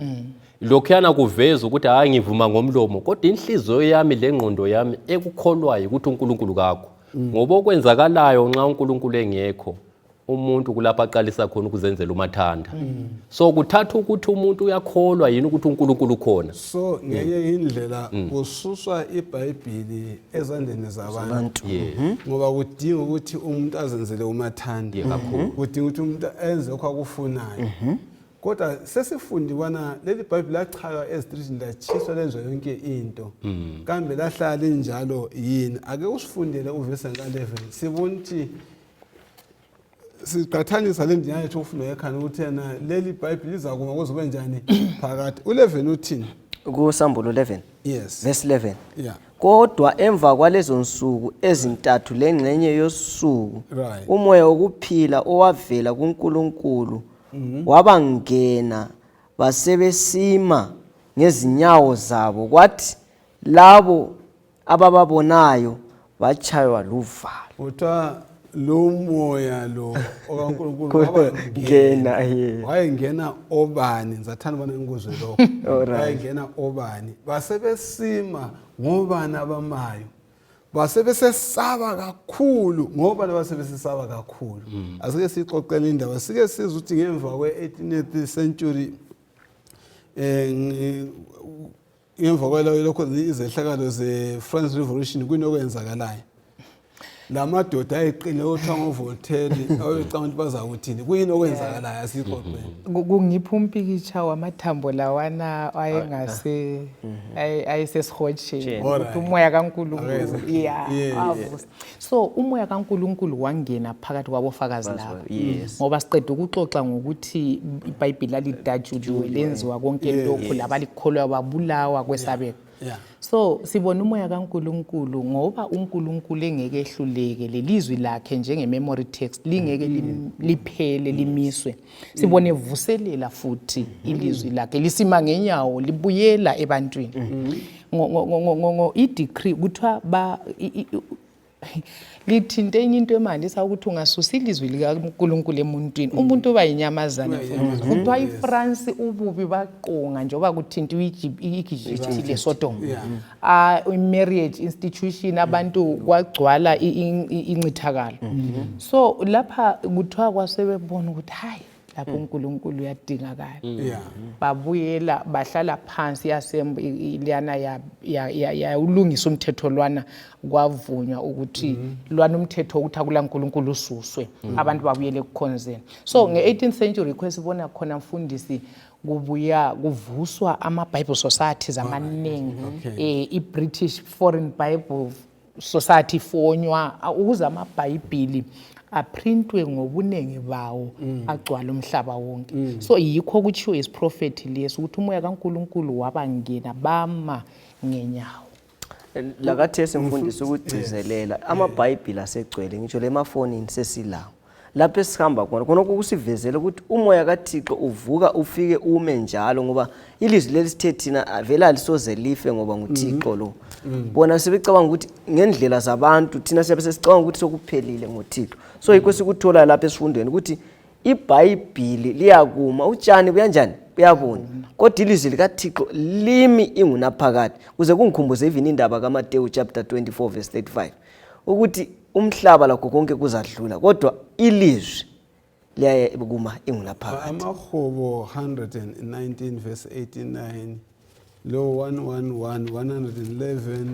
lokho yana kuveza ukuthi hayi ngivuma ngomlomo kodwa inhliziyo yami lengqondo yami ekukholwayo ukuthi uNkulunkulu kakho ngoba okwenzakalayo nxa uNkulunkulu engekho umuntu kulapha aqalisa khona ukuzenzela umathanda. So kuthatha ukuthi umuntu uyakholwa yini ukuthi uNkulunkulu ukhona. So ngenye indlela kususwa iBhayibheli ezandleni zabantu ngoba kudinga ukuthi umuntu azenzele umathanda, kudinga ukuthi umuntu enze okwakufunayo. Kodwa sesifundi bana leli iBhayibheli lachaka ezitrishini latshiswa lenziwa yonke into. Kambe lahlala linjalo yini? Ake usifundele uvesi ka-11 sibona ukuthi siqhathanisa le ndinyayo ethi ufuna ekhana ukuthi yena leli iBhayibheli lizakuma kuzobe njani phakathi. U11 uthini? Kusambulo 11 Yes. verse 11. Yeah. Kodwa emva kwalezo nsuku ezintathu lengxenye yosuku Right. umoya wokuphila owavela kuNkulunkulu wabangena basebesima ngezinyawo zabo, kwathi labo abababonayo bachaywa luvalo. Utha lo moya lo okaNkulunkulu wayengena obani? Ngizathanda ubana ngikuzwe lokho. Wayengena obani? Basebesima ngobani abamayo? Basebesesaba kakhulu ngobani basebesesaba kakhulu? Asike sixoxele indaba, sike sizwe ukuthi ngemva kwe-18th century ngemva kwalokho izehlakalo ze-France Revolution kunokwenzakalayo. La madoda ayeqine othiwa ngoVoltaire awecanga ukuthi bazawuthini, kuyini okwenzakalayo asixoxele. Kungipha umpikitsha wamathambo lawana ayesesihotsheni ukuthi umoya kaNkulunkulu avusa. So umoya kaNkulunkulu wangena phakathi kwabofakazi labo, ngoba siqeda ukuxoxa ngokuthi iBhayibheli lalidatshuliwe lenziwa konke lokhu, labalikholwa babulawa kwesabeko. So sibona umoya kaNkulunkulu ngoba uNkulunkulu engeke ehluleke, lelizwi lakhe njenge memory text lingeke liphele limiswe. Sibone vuselela futhi ilizwi lakhe lisima ngenyawo libuyela ebantwini. I decree kuthiwa lithinte enye into emandisa ukuthi ungasusa ilizwi likaNkulunkulu emuntwini, umuntu uba yinyamazana futhi. Kuthiwa iFrance ububi baqonga njengoba kuthinta iEgypt leSodom. Marriage institution abantu kwagcwala incithakalo. So lapha kuthiwa kwasebebona ukuthi hayi lapho uNkulunkulu uyadingakala. Babuyela bahlala phansi liyana ya ulungisa umthetho lwana, kwavunywa ukuthi lwana umthetho ukuthi akula uNkulunkulu ususwe, abantu babuyele ekukhonzeni. So nge-18th century kwesibona khona mfundisi kubuya kuvuswa ama-Bible societies amaningi. I-British Foreign Bible Society ifonywa ukuze amaBhayibhili aprintwe ngobunengi bawo agcwala umhlaba wonke. So yikho kutshiwo isiprofethi leso ukuthi umoya kaNkulunkulu wabangena bama ngenyawo. Lakathi semfundisi ukugcizelela amaBhayibheli asegcwele, ngitsho lemafonini sesilawo. Lapho esihamba khona khonokho kusivezela ukuthi umoya kaThixo uvuka ufike ume njalo, ngoba ilizwi lesithe thina vela lisoze life ngoba nguThixo lo. Bona sebecabanga ukuthi ngendlela zabantu thina siyabe sesicabanga ukuthi sokuphelile ngoThixo. So yikho sikuthola lapha esifundweni ukuthi iBhayibheli liyakuma, utshani buyanjani buyabona, kodwa ilizwi likaThixo limi ingunaphakade. Kuze kungikhumbuze even indaba kaMateyu chapter 24 verse 35 ukuthi umhlaba lakho konke kuzadlula kodwa ilizwi liyakuma ingunaphakade. Amahubo 119 verse 89, lo 111 111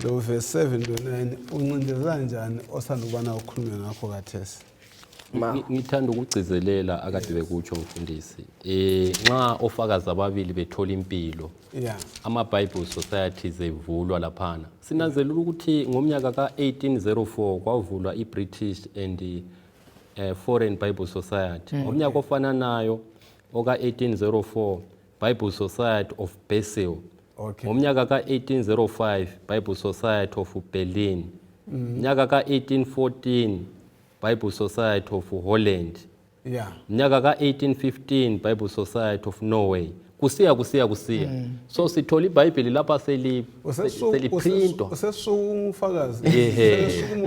lo verse 7 to 9 uncindezela njani osanda ubana ukhulume ngakho kathesi? Ngithanda ukugcizelela akade bekutsho umfundisi. Nxa ofakazi ababili bethola impilo, ama-Bible societies evulwa laphana. Sinanzelela ukuthi ngomnyaka ka-1804 kwavulwa i-British and Foreign Bible Society. Ngomnyaka ofananayo oka-1804 Bible Society of Basel. Ngomnyaka ka-1805 Bible Society of Berlin. Ngomnyaka ka-1814 Bible Society of Holland. Mnyaka ka-1815 Bible Society of Norway. Kusiya. So sithola iBhayibheli lapha seliprintwa. Usesufakazi.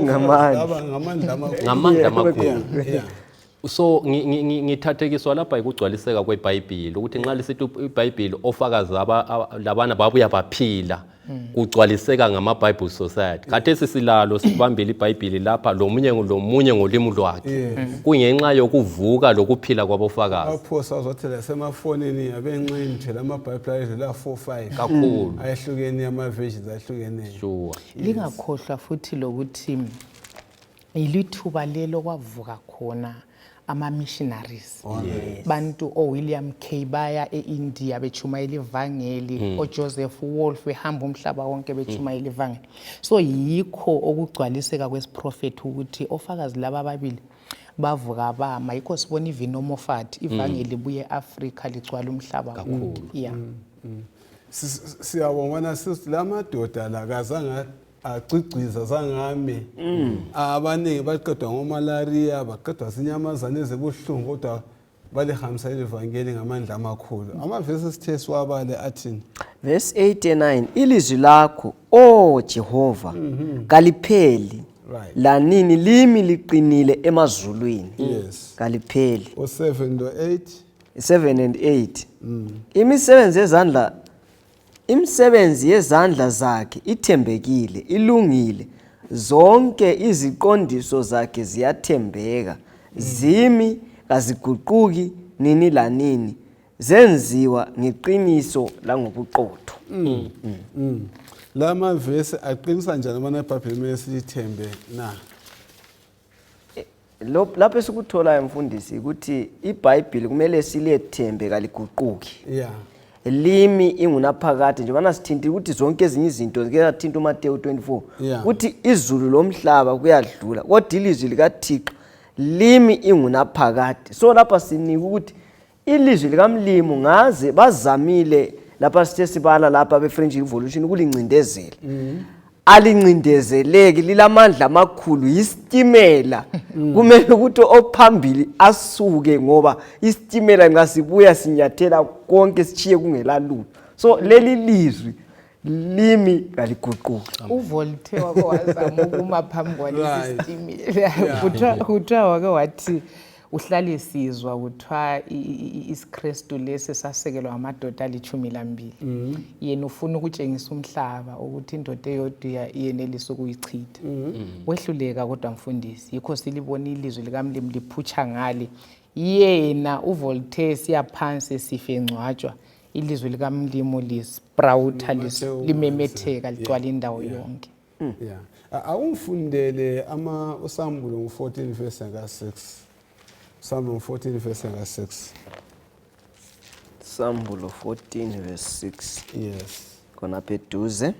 Ngamandla amakhulu. So ngithathekiswa lapha ikugcwaliseka kweBhayibheli ukuthi nxa lisithi iBhayibheli ofakazi labana babuya baphila kugcwaliseka ngama-Bible Society. Khathesi silalo sibambile iBhayibheli lapha lomunye ngolimi lwakhe kungenxa yokuvuka lokuphila kwabofakazi. Aphosa uzothela semafonini abenxini thela amaBhayibheli ayedlula 4-5 kakhulu ayehlukene ama-versions ahlukeneyo. Sure. Lingakhohlwa futhi lokuthi ilithuba lelo kwavuka khona ama-missionaries. Bantu William K baya e-India bechumayela ivangeli, Joseph Wolf behamba umhlaba wonke bechumayela ivangeli. So yikho okugcwaliseka kwesiprofeti ukuthi ofakazi laba ababili bavuka bama, yikho sibona ivinomofat ivangeli buye eAfrica ligcwala umhlaba kakhulu. Yeah. Siyabona sithi lamadoda la kazange acicwiza zangame abaningi baqedwa ngomalaria baqedwa zinyamazane ezibuhlungu kodwa balihambisa ivangeli ngamandla amakhulu. Amavesi sithe siwabale athini? Verse 8 and 9, ilizwi lakho o Jehova kalipheli lanini limi liqinile emazulwini. Yes. Kalipheli. O7 no 8. 7 and 8. Imisebenzi yezandla zakhe ithembekile, ilungile. Zonke iziqondiso zakhe ziyathembeka. Zimi kaziguquki nini lanini. Zenziwa ngeqiniso langobuqotho. Lama verse aqinisa njani mana iBhayibheli mesithembe na? Lapho sikuthola emfundisi ukuthi iBhayibheli kumele silethembe kaliguquki. Yeah. Limi ingunaphakade njengoba sithinta ukuthi zonke ezinye izinto zikathinta uMateyu 24 ukuthi izulu lomhlaba kuyadlula kodwa ilizwi likaThixo limi ingunaphakade. So lapha sinika ukuthi ilizwi likamlimo ngaze bazamile lapha sithe sibala lapha beFrench Revolution ukulincindezela. Alincindezeleki lilamandla amakhulu istimela kumele ukuthi ophambili asuke ngoba istimela nxa sibuya sinyathela konke sichiye kungela lutho. So leli lizwi limi kaliguquki. uVoltaire wake wazama ukuma phambi kwalesi stimela kuthiwa wake wathi uhlale sizwa kuthiwa isiKristu lesi sasekelwa amadoda ali-12 yena ufuna ukutshengisa umhlaba ukuthi indoda eyodwa iyenelisa ukuyichitha. Wehluleka kodwa mfundisi, yikho silibona ilizwi likamlimi liphutsha ngale. Yena uVoltaire siyaphansi sife ngcwatshwa, ilizwi likamlimo lisprouta limemetheka ligcwala indawo yonke. Yeah. Awumfundele uSambulo 14 verse 6. Psalm 14 verse 6. Sambulo 14 verse 6. Yes. Khona pheduze.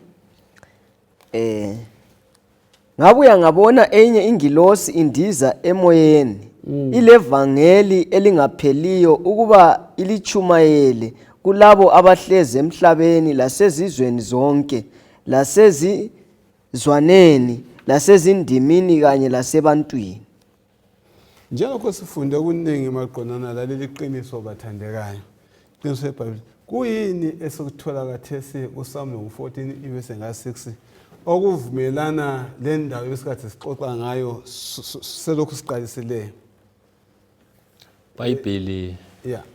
Ngabuya ngabona enye ingilosi indiza emoyeni. Ilevangeli elingapheliyo ukuba ilichumayele kulabo abahleze emhlabeni lasezizweni zonke, lasezizwaneni, lasezindimini kanye lasebantwini. Njengoba sifunde okuningi maqondana laleli qiniso bathandekayo. Qiniso leBhayibheli. Kuyini esikuthola kathesi uSamuel 14 verse 6 okuvumelana le ndawo esikhathi sixoxa ngayo selokhu siqalisile? iBhayibheli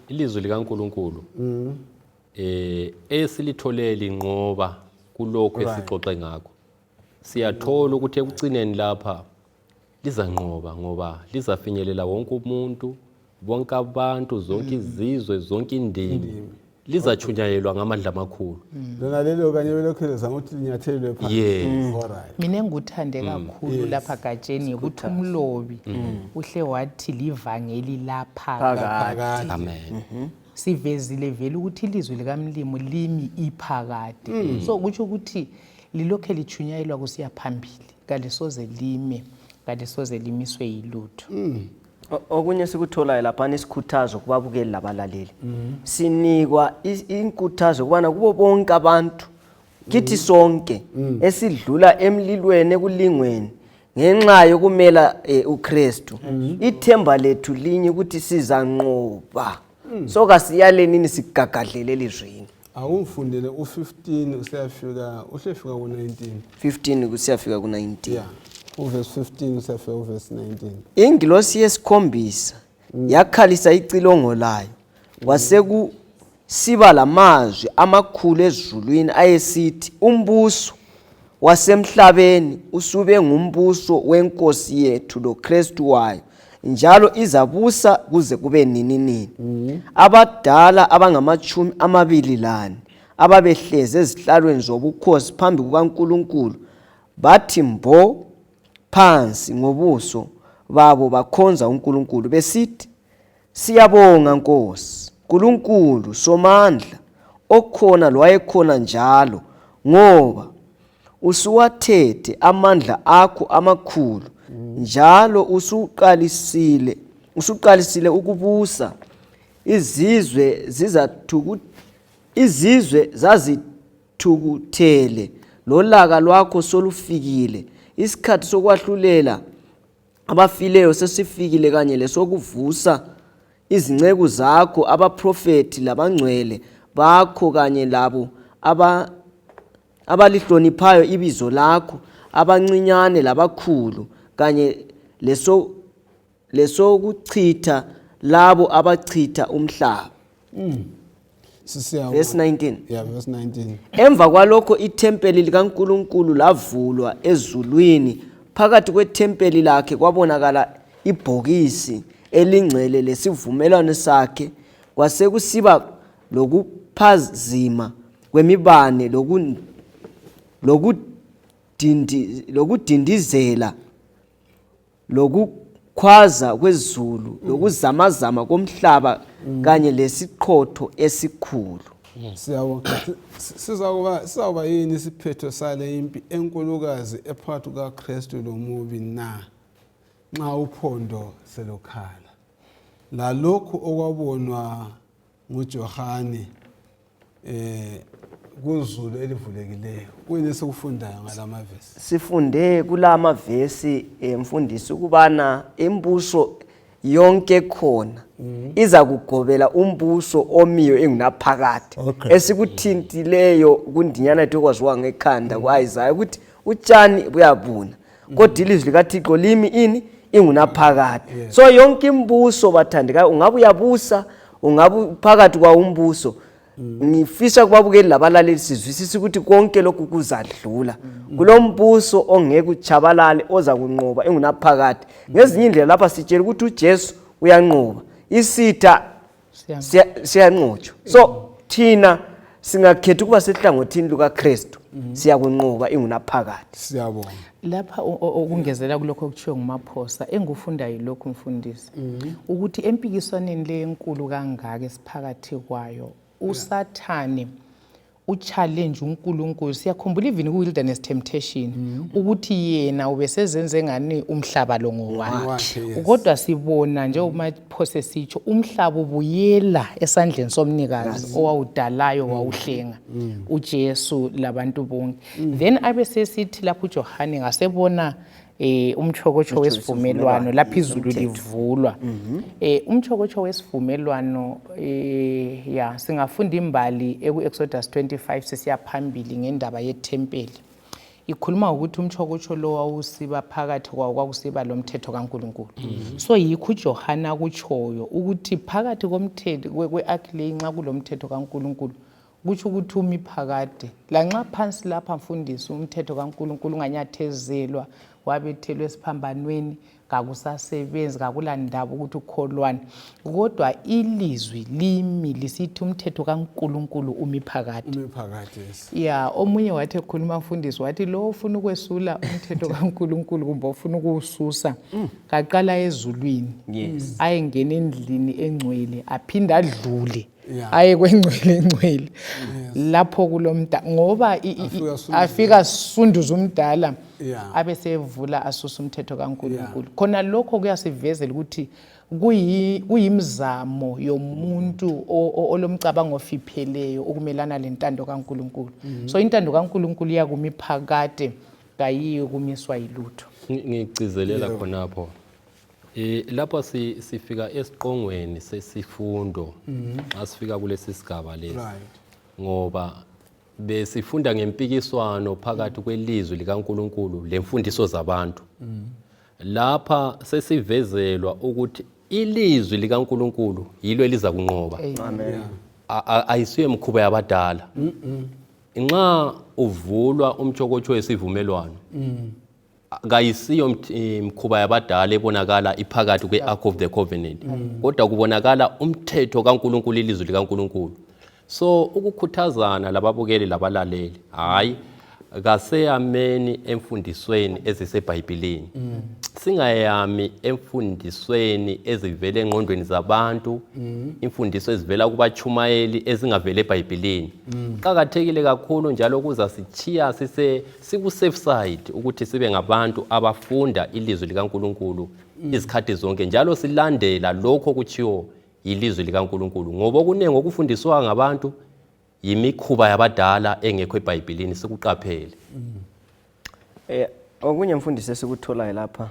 ilizwi likaNkulunkulu esilitholele inqoba kulokho esixoxe ngakho. Siyathola ukuthi ekucineni lapha lizanqoba ngoba lizafinyelela wonke umuntu, bonke abantu, zonke izizwe, zonke indimi. Lizachunyayelwa ngamandla amakhulu. Lona lelo kanye belokheleza ukuthi linyathelwe phansi. Alright. Mina engikuthande kakhulu lapha gatsheni ukuthi umlobi uhle wathi livangeli lapha phakade. Amen. Sivezile vele ukuthi ilizwi likamlimo limi iphakade. So kutsho ukuthi lilokhe lichunyayelwa kusiya phambili. Kalisoze lime, kalisoze limiswe yilutho. Okunye sikutholayo lapha isikhuthazo kubabukeli labalaleli. Sinikwa inkuthazo kubana kubo bonke abantu kithi sonke esidlula emlilweni ekulingweni ngenxa yokumela uKristu. Ithemba lethu linye ukuthi sizanqoba. So kasiyaleni sigagadlele elizwini. Awumfundele u15 usiyafika ku19. 15 kusiyafika ku19. Yeah. Verse 15 usiyafika verse 19. Ingilosi yesikhombisa yakhalisa icilongo layo kwasekusiba lamazwi amakhulu ezulwini ayesithi umbuso wasemhlabeni usube ngumbuso wenkosi yethu loKristu wayo njalo izabusa kuze kube nini. Abadala abangama-24 ababehleze ezihlalweni zobukhosi phambi kukaNkulunkulu bathi mbo phansi ngobuso babo bakhonza uNkulunkulu besithi, siyabonga Nkosi Nkulunkulu somandla okhona lwayekhona njalo, ngoba usuwathethe amandla akho amakhulu njalo usuqalisile ukubusa. Izizwe zazithukuthele, lolaka lwakho solufikile, isikhathi sokwahlulela abafileyo sesifikile kanye lesokuvusa izinceku zakho abaprofeti labangcwele bakho kanye labo abalihloniphayo ibizo lakho, abancinyane labakhulu, kanye lesokuchitha labo abachitha umhlaba. Verse 19. Yeah, verse 19. Emva kwalokho ithempeli likaNkulunkulu lavulwa ezulwini, phakathi kwethempeli lakhe kwabonakala ibhokisi elingcwele lesivumelwano sakhe. Kwasekusiba lokuphazima kwemibane lokudindizela, lokukhwaza kwezulu, lokuzamazama komhlaba kanye lesiqhotho esikhulu. Sizawuba yini isiphetho sale impi enkulukazi ephakathi kukaKristu lomubi na nxa uphondo selokhala? Lalokhu okwabonwa nguJohane kuzulu elivulekileyo, kuyini esikufundayo ngalamavesi? Sifunde kulama vesi mfundisi ukubana imbuso yonke khona iza kugobela umbuso omiyo engunaphakade. Esikuthintileyo kundinyana ethu okwaziwa ngekhanda kwaIsaya ukuthi utshani buyabuna kodwa ilizwi likaThixo limi ini ingunaphakade. So yonke imbuso bathandekayo, ungabe uyabusa ungabe phakathi kwa umbuso, ngifisa kubabukeli labalaleli sizwisisa ukuthi konke lokhu kuzadlula. Kulombuso ongeke uchabalale oza kunqoba engunaphakade. Ngezinye indlela lapha sitshela ukuthi uJesu uyanqoba, isitha siyanqotshwa. So thina singakhetha ukuba sehlangothini lukaKristu, siyakunqoba ingunaphakade. Siyabonga. Lapha okungezela kulokho okutshiwo ngumaphosa engufunda yilokhu mfundisi ukuthi empikiswaneni le enkulu kangaka esiphakathi kwayo uSathane uchallenge uNkulunkulu. Siyakhumbula even ku-wilderness temptation ukuthi yena ubesezenze ngani umhlaba lo ngowakhe, kodwa sibona nje umaphosa sitsho umhlaba ubuyela esandleni somnikazi owawudalayo wawuhlenga uJesu labantu bonke. Then abesesithi lapho uJohane ngasebona umchokocho wesivumelwano lapha izulu livulwa. Umchokocho wesivumelwano singafunda imbali eku-Exodus 25 sesiyaphambili ngendaba yethempeli. Ikhuluma ukuthi umchokocho lo wawusiba phakathi kwawo kwakusiba lo mthetho kaNkulunkulu. So yikho uJohane akutshoyo ukuthi phakathi komthetho kwe-ark le nxa kulomthetho kaNkulunkulu kutsho ukuthi umi phakade. Lanxa phansi lapha mfundisi umthetho kaNkulunkulu unganyathezelwa wabethelwe esiphambanweni, kakusasebenzi, kakulandaba ukuthi ukholwane, kodwa ilizwi limi lisithi umthetho kaNkulunkulu umi phakade. Omunye wathi ekhuluma mfundisi wathi lo ufuna ukwesula umthetho kaNkulunkulu kumbe ufuna ukuwususa kaqala ezulwini ayengena endlini engcwele aphinde adlule aye kwengcwele lapho kulomda ngoba afika sunduza umdala abesevula asusa umthetho kaNkulunkulu. Khona lokho kuyasivezela ukuthi kuyimzamo yomuntu olomcabango ofipheleyo ukumelana lentando kaNkulunkulu. So intando kaNkulunkulu iyakumi phakade, kayiyo kumiswa yilutho. Ngigcizelela khonapho. Lapha sifika esiqongweni sesifundo asifika kulesi sigaba lesi, ngoba besifunda ngempikiswano phakathi kwelizwi likaNkulunkulu lemfundiso zabantu. Lapha sesivezelwa ukuthi ilizwi likaNkuluNkulu yilo eliza kunqoba. Amen. Ayisiyo imkhuba yabadala. Nxa uvulwa umtshokotsho wesivumelwano, kayisiyo imkhuba yabadala ebonakala iphakathi kwe-Ark of the Covenant, kodwa kubonakala umthetho kaNkuluNkulu, ilizwi likaNkuluNkulu. So ukukhuthazana lababukeli labalaleli, hayi kaseyameni emfundisweni eziseBhayibhelini, singayami emfundisweni ezivela engqondweni zabantu, imfundiso ezivela kubachumayeli ezingavela eBhayibhelini. Qakathekile kakhulu njalo kuza sichiya siku-safe side ukuthi sibe ngabantu abafunda ilizwi likaNkuluNkulu izikhathi zonke, njalo silandela lokho kuchiwo ilizwi likaNkuluNkulu, ngoba kuningi okufundiswa ngabantu yimikhuba yabadala engekho eBhayibhelini, sikuqaphele. Okunye mfundisi esikutholayo lapha,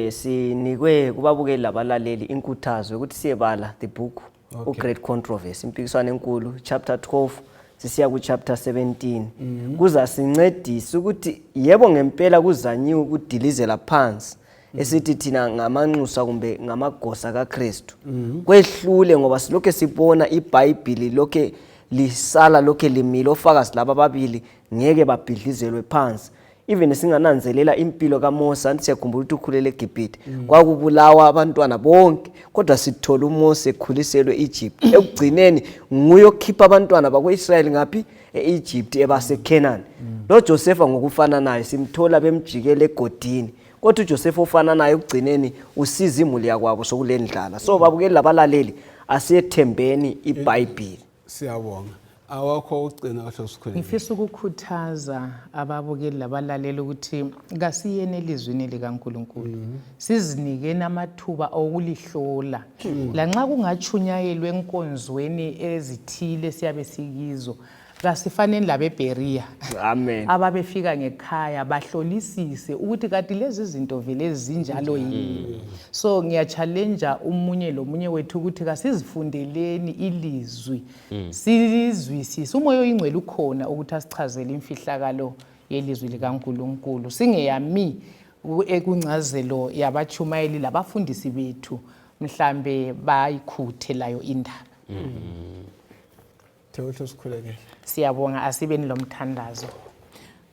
sinikwe kubabukeli labalaleli inkuthazo ukuthi siyebala the book uGreat Controversy, impikiswano enkulu, chapter 12 sisiya ku chapter 17. Kuza sincedisa ukuthi yebo ngempela kuzanyiwe ukudilizela phansi esithi thina ngamanxusa kumbe ngamagosa kaKristu. Kwehlule ngoba silokho sibona iBhayibheli lokho lisala lokho limile, ofakazi laba ababili ngeke babhidlizelwe phansi. Even singananzelela impilo kaMose, anti siyakhumbula ukuthi ukhulele eGibhithe, kwakubulawa abantwana bonke, kodwa sithola uMose ekhuliselwe eEgypt. Ekugcineni nguye okhipha abantwana bakwaIsrayeli ngaphi? eEgypt, ebaseKenani. Lo Joseph ngokufana naye simthola bemjikele egodini, kodwa uJoseph ofana naye ekugcineni usiza imuli yakwabo sokulendlala. So babukeli labalaleli, asiyethembeni iBhayibheli. Siyabonga. Awakho ugcina kahle sikhulile. Ngifisa ukukhuthaza ababukeli labalaleli ukuthi kasiyene elizwini likaNkuluNkulu. Sizinikeni amathuba okulihlola. Lanxa kungachunyayelwe enkonzweni ezithile siyabe sikizo, kasifanele labeBeria. Amen. Ababefika ngekhaya bahlolisise ukuthi kanti lezi zinto vele ezinjalo yini. So ngiyachallenge umunye lomunye wethu ukuthi kasizifundeleni ilizwi. Sizwisise umoya oyingcwele ukhona ukuthi asichazele imfihlakalo yelizwi likaNkuluNkulu. Singeyami ekuncazelo yabachumayeli labafundisi bethu mhlambe bayikhuthe layo indaba. Thewethu sikhuleke. Siyabonga, asibeni lomthandazo.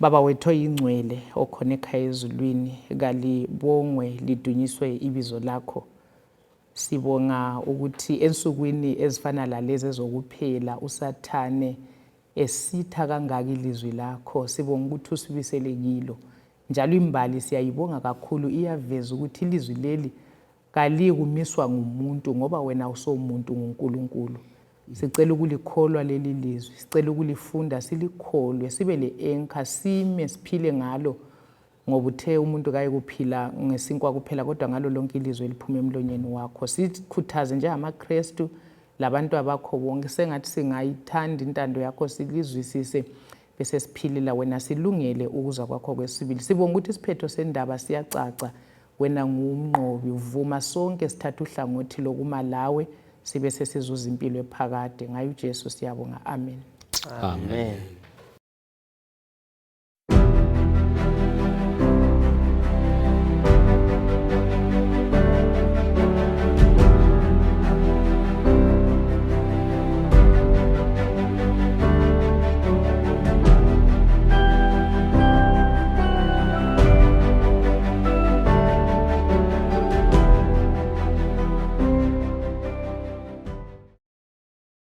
Baba wethu oyingcwele okhona ekhaya ezulwini, kalibongwe lidunyiswe ibizo lakho. Sibonga ukuthi ensukwini ezifana lalezi ezokuphela uSathane esitha kangaka ilizwi lakho, sibonga ukuthi usibisele kilo. Njalo imbali siyayibonga kakhulu, iyaveza ukuthi ilizwi leli kalikumiswa ngumuntu ngoba wena usomuntu nguNkulunkulu. Sicela ukulikholwa leli lizwi, sicela ukulifunda silikholwe, sibe le-anchor, sime siphile ngalo, ngoba uthe umuntu kaye kuphila ngesinkwa kuphela kodwa ngalo lonke ilizwi eliphuma emlonyeni wakho. Sikhuthaze njengamaKristu labantu abakho bonke, sengathi singayithanda intando yakho, silizwisise bese siphilela wena, silungele ukuza kwakho kwesibili. Sibonga ukuthi isiphetho sendaba siyacaca, wena ngumnqobi, uvuma sonke sithatha uhlangothi lokuma lawe, sibe sesizuza impilo ephakade. Ngayo uJesu siyabonga. Amen. Amen.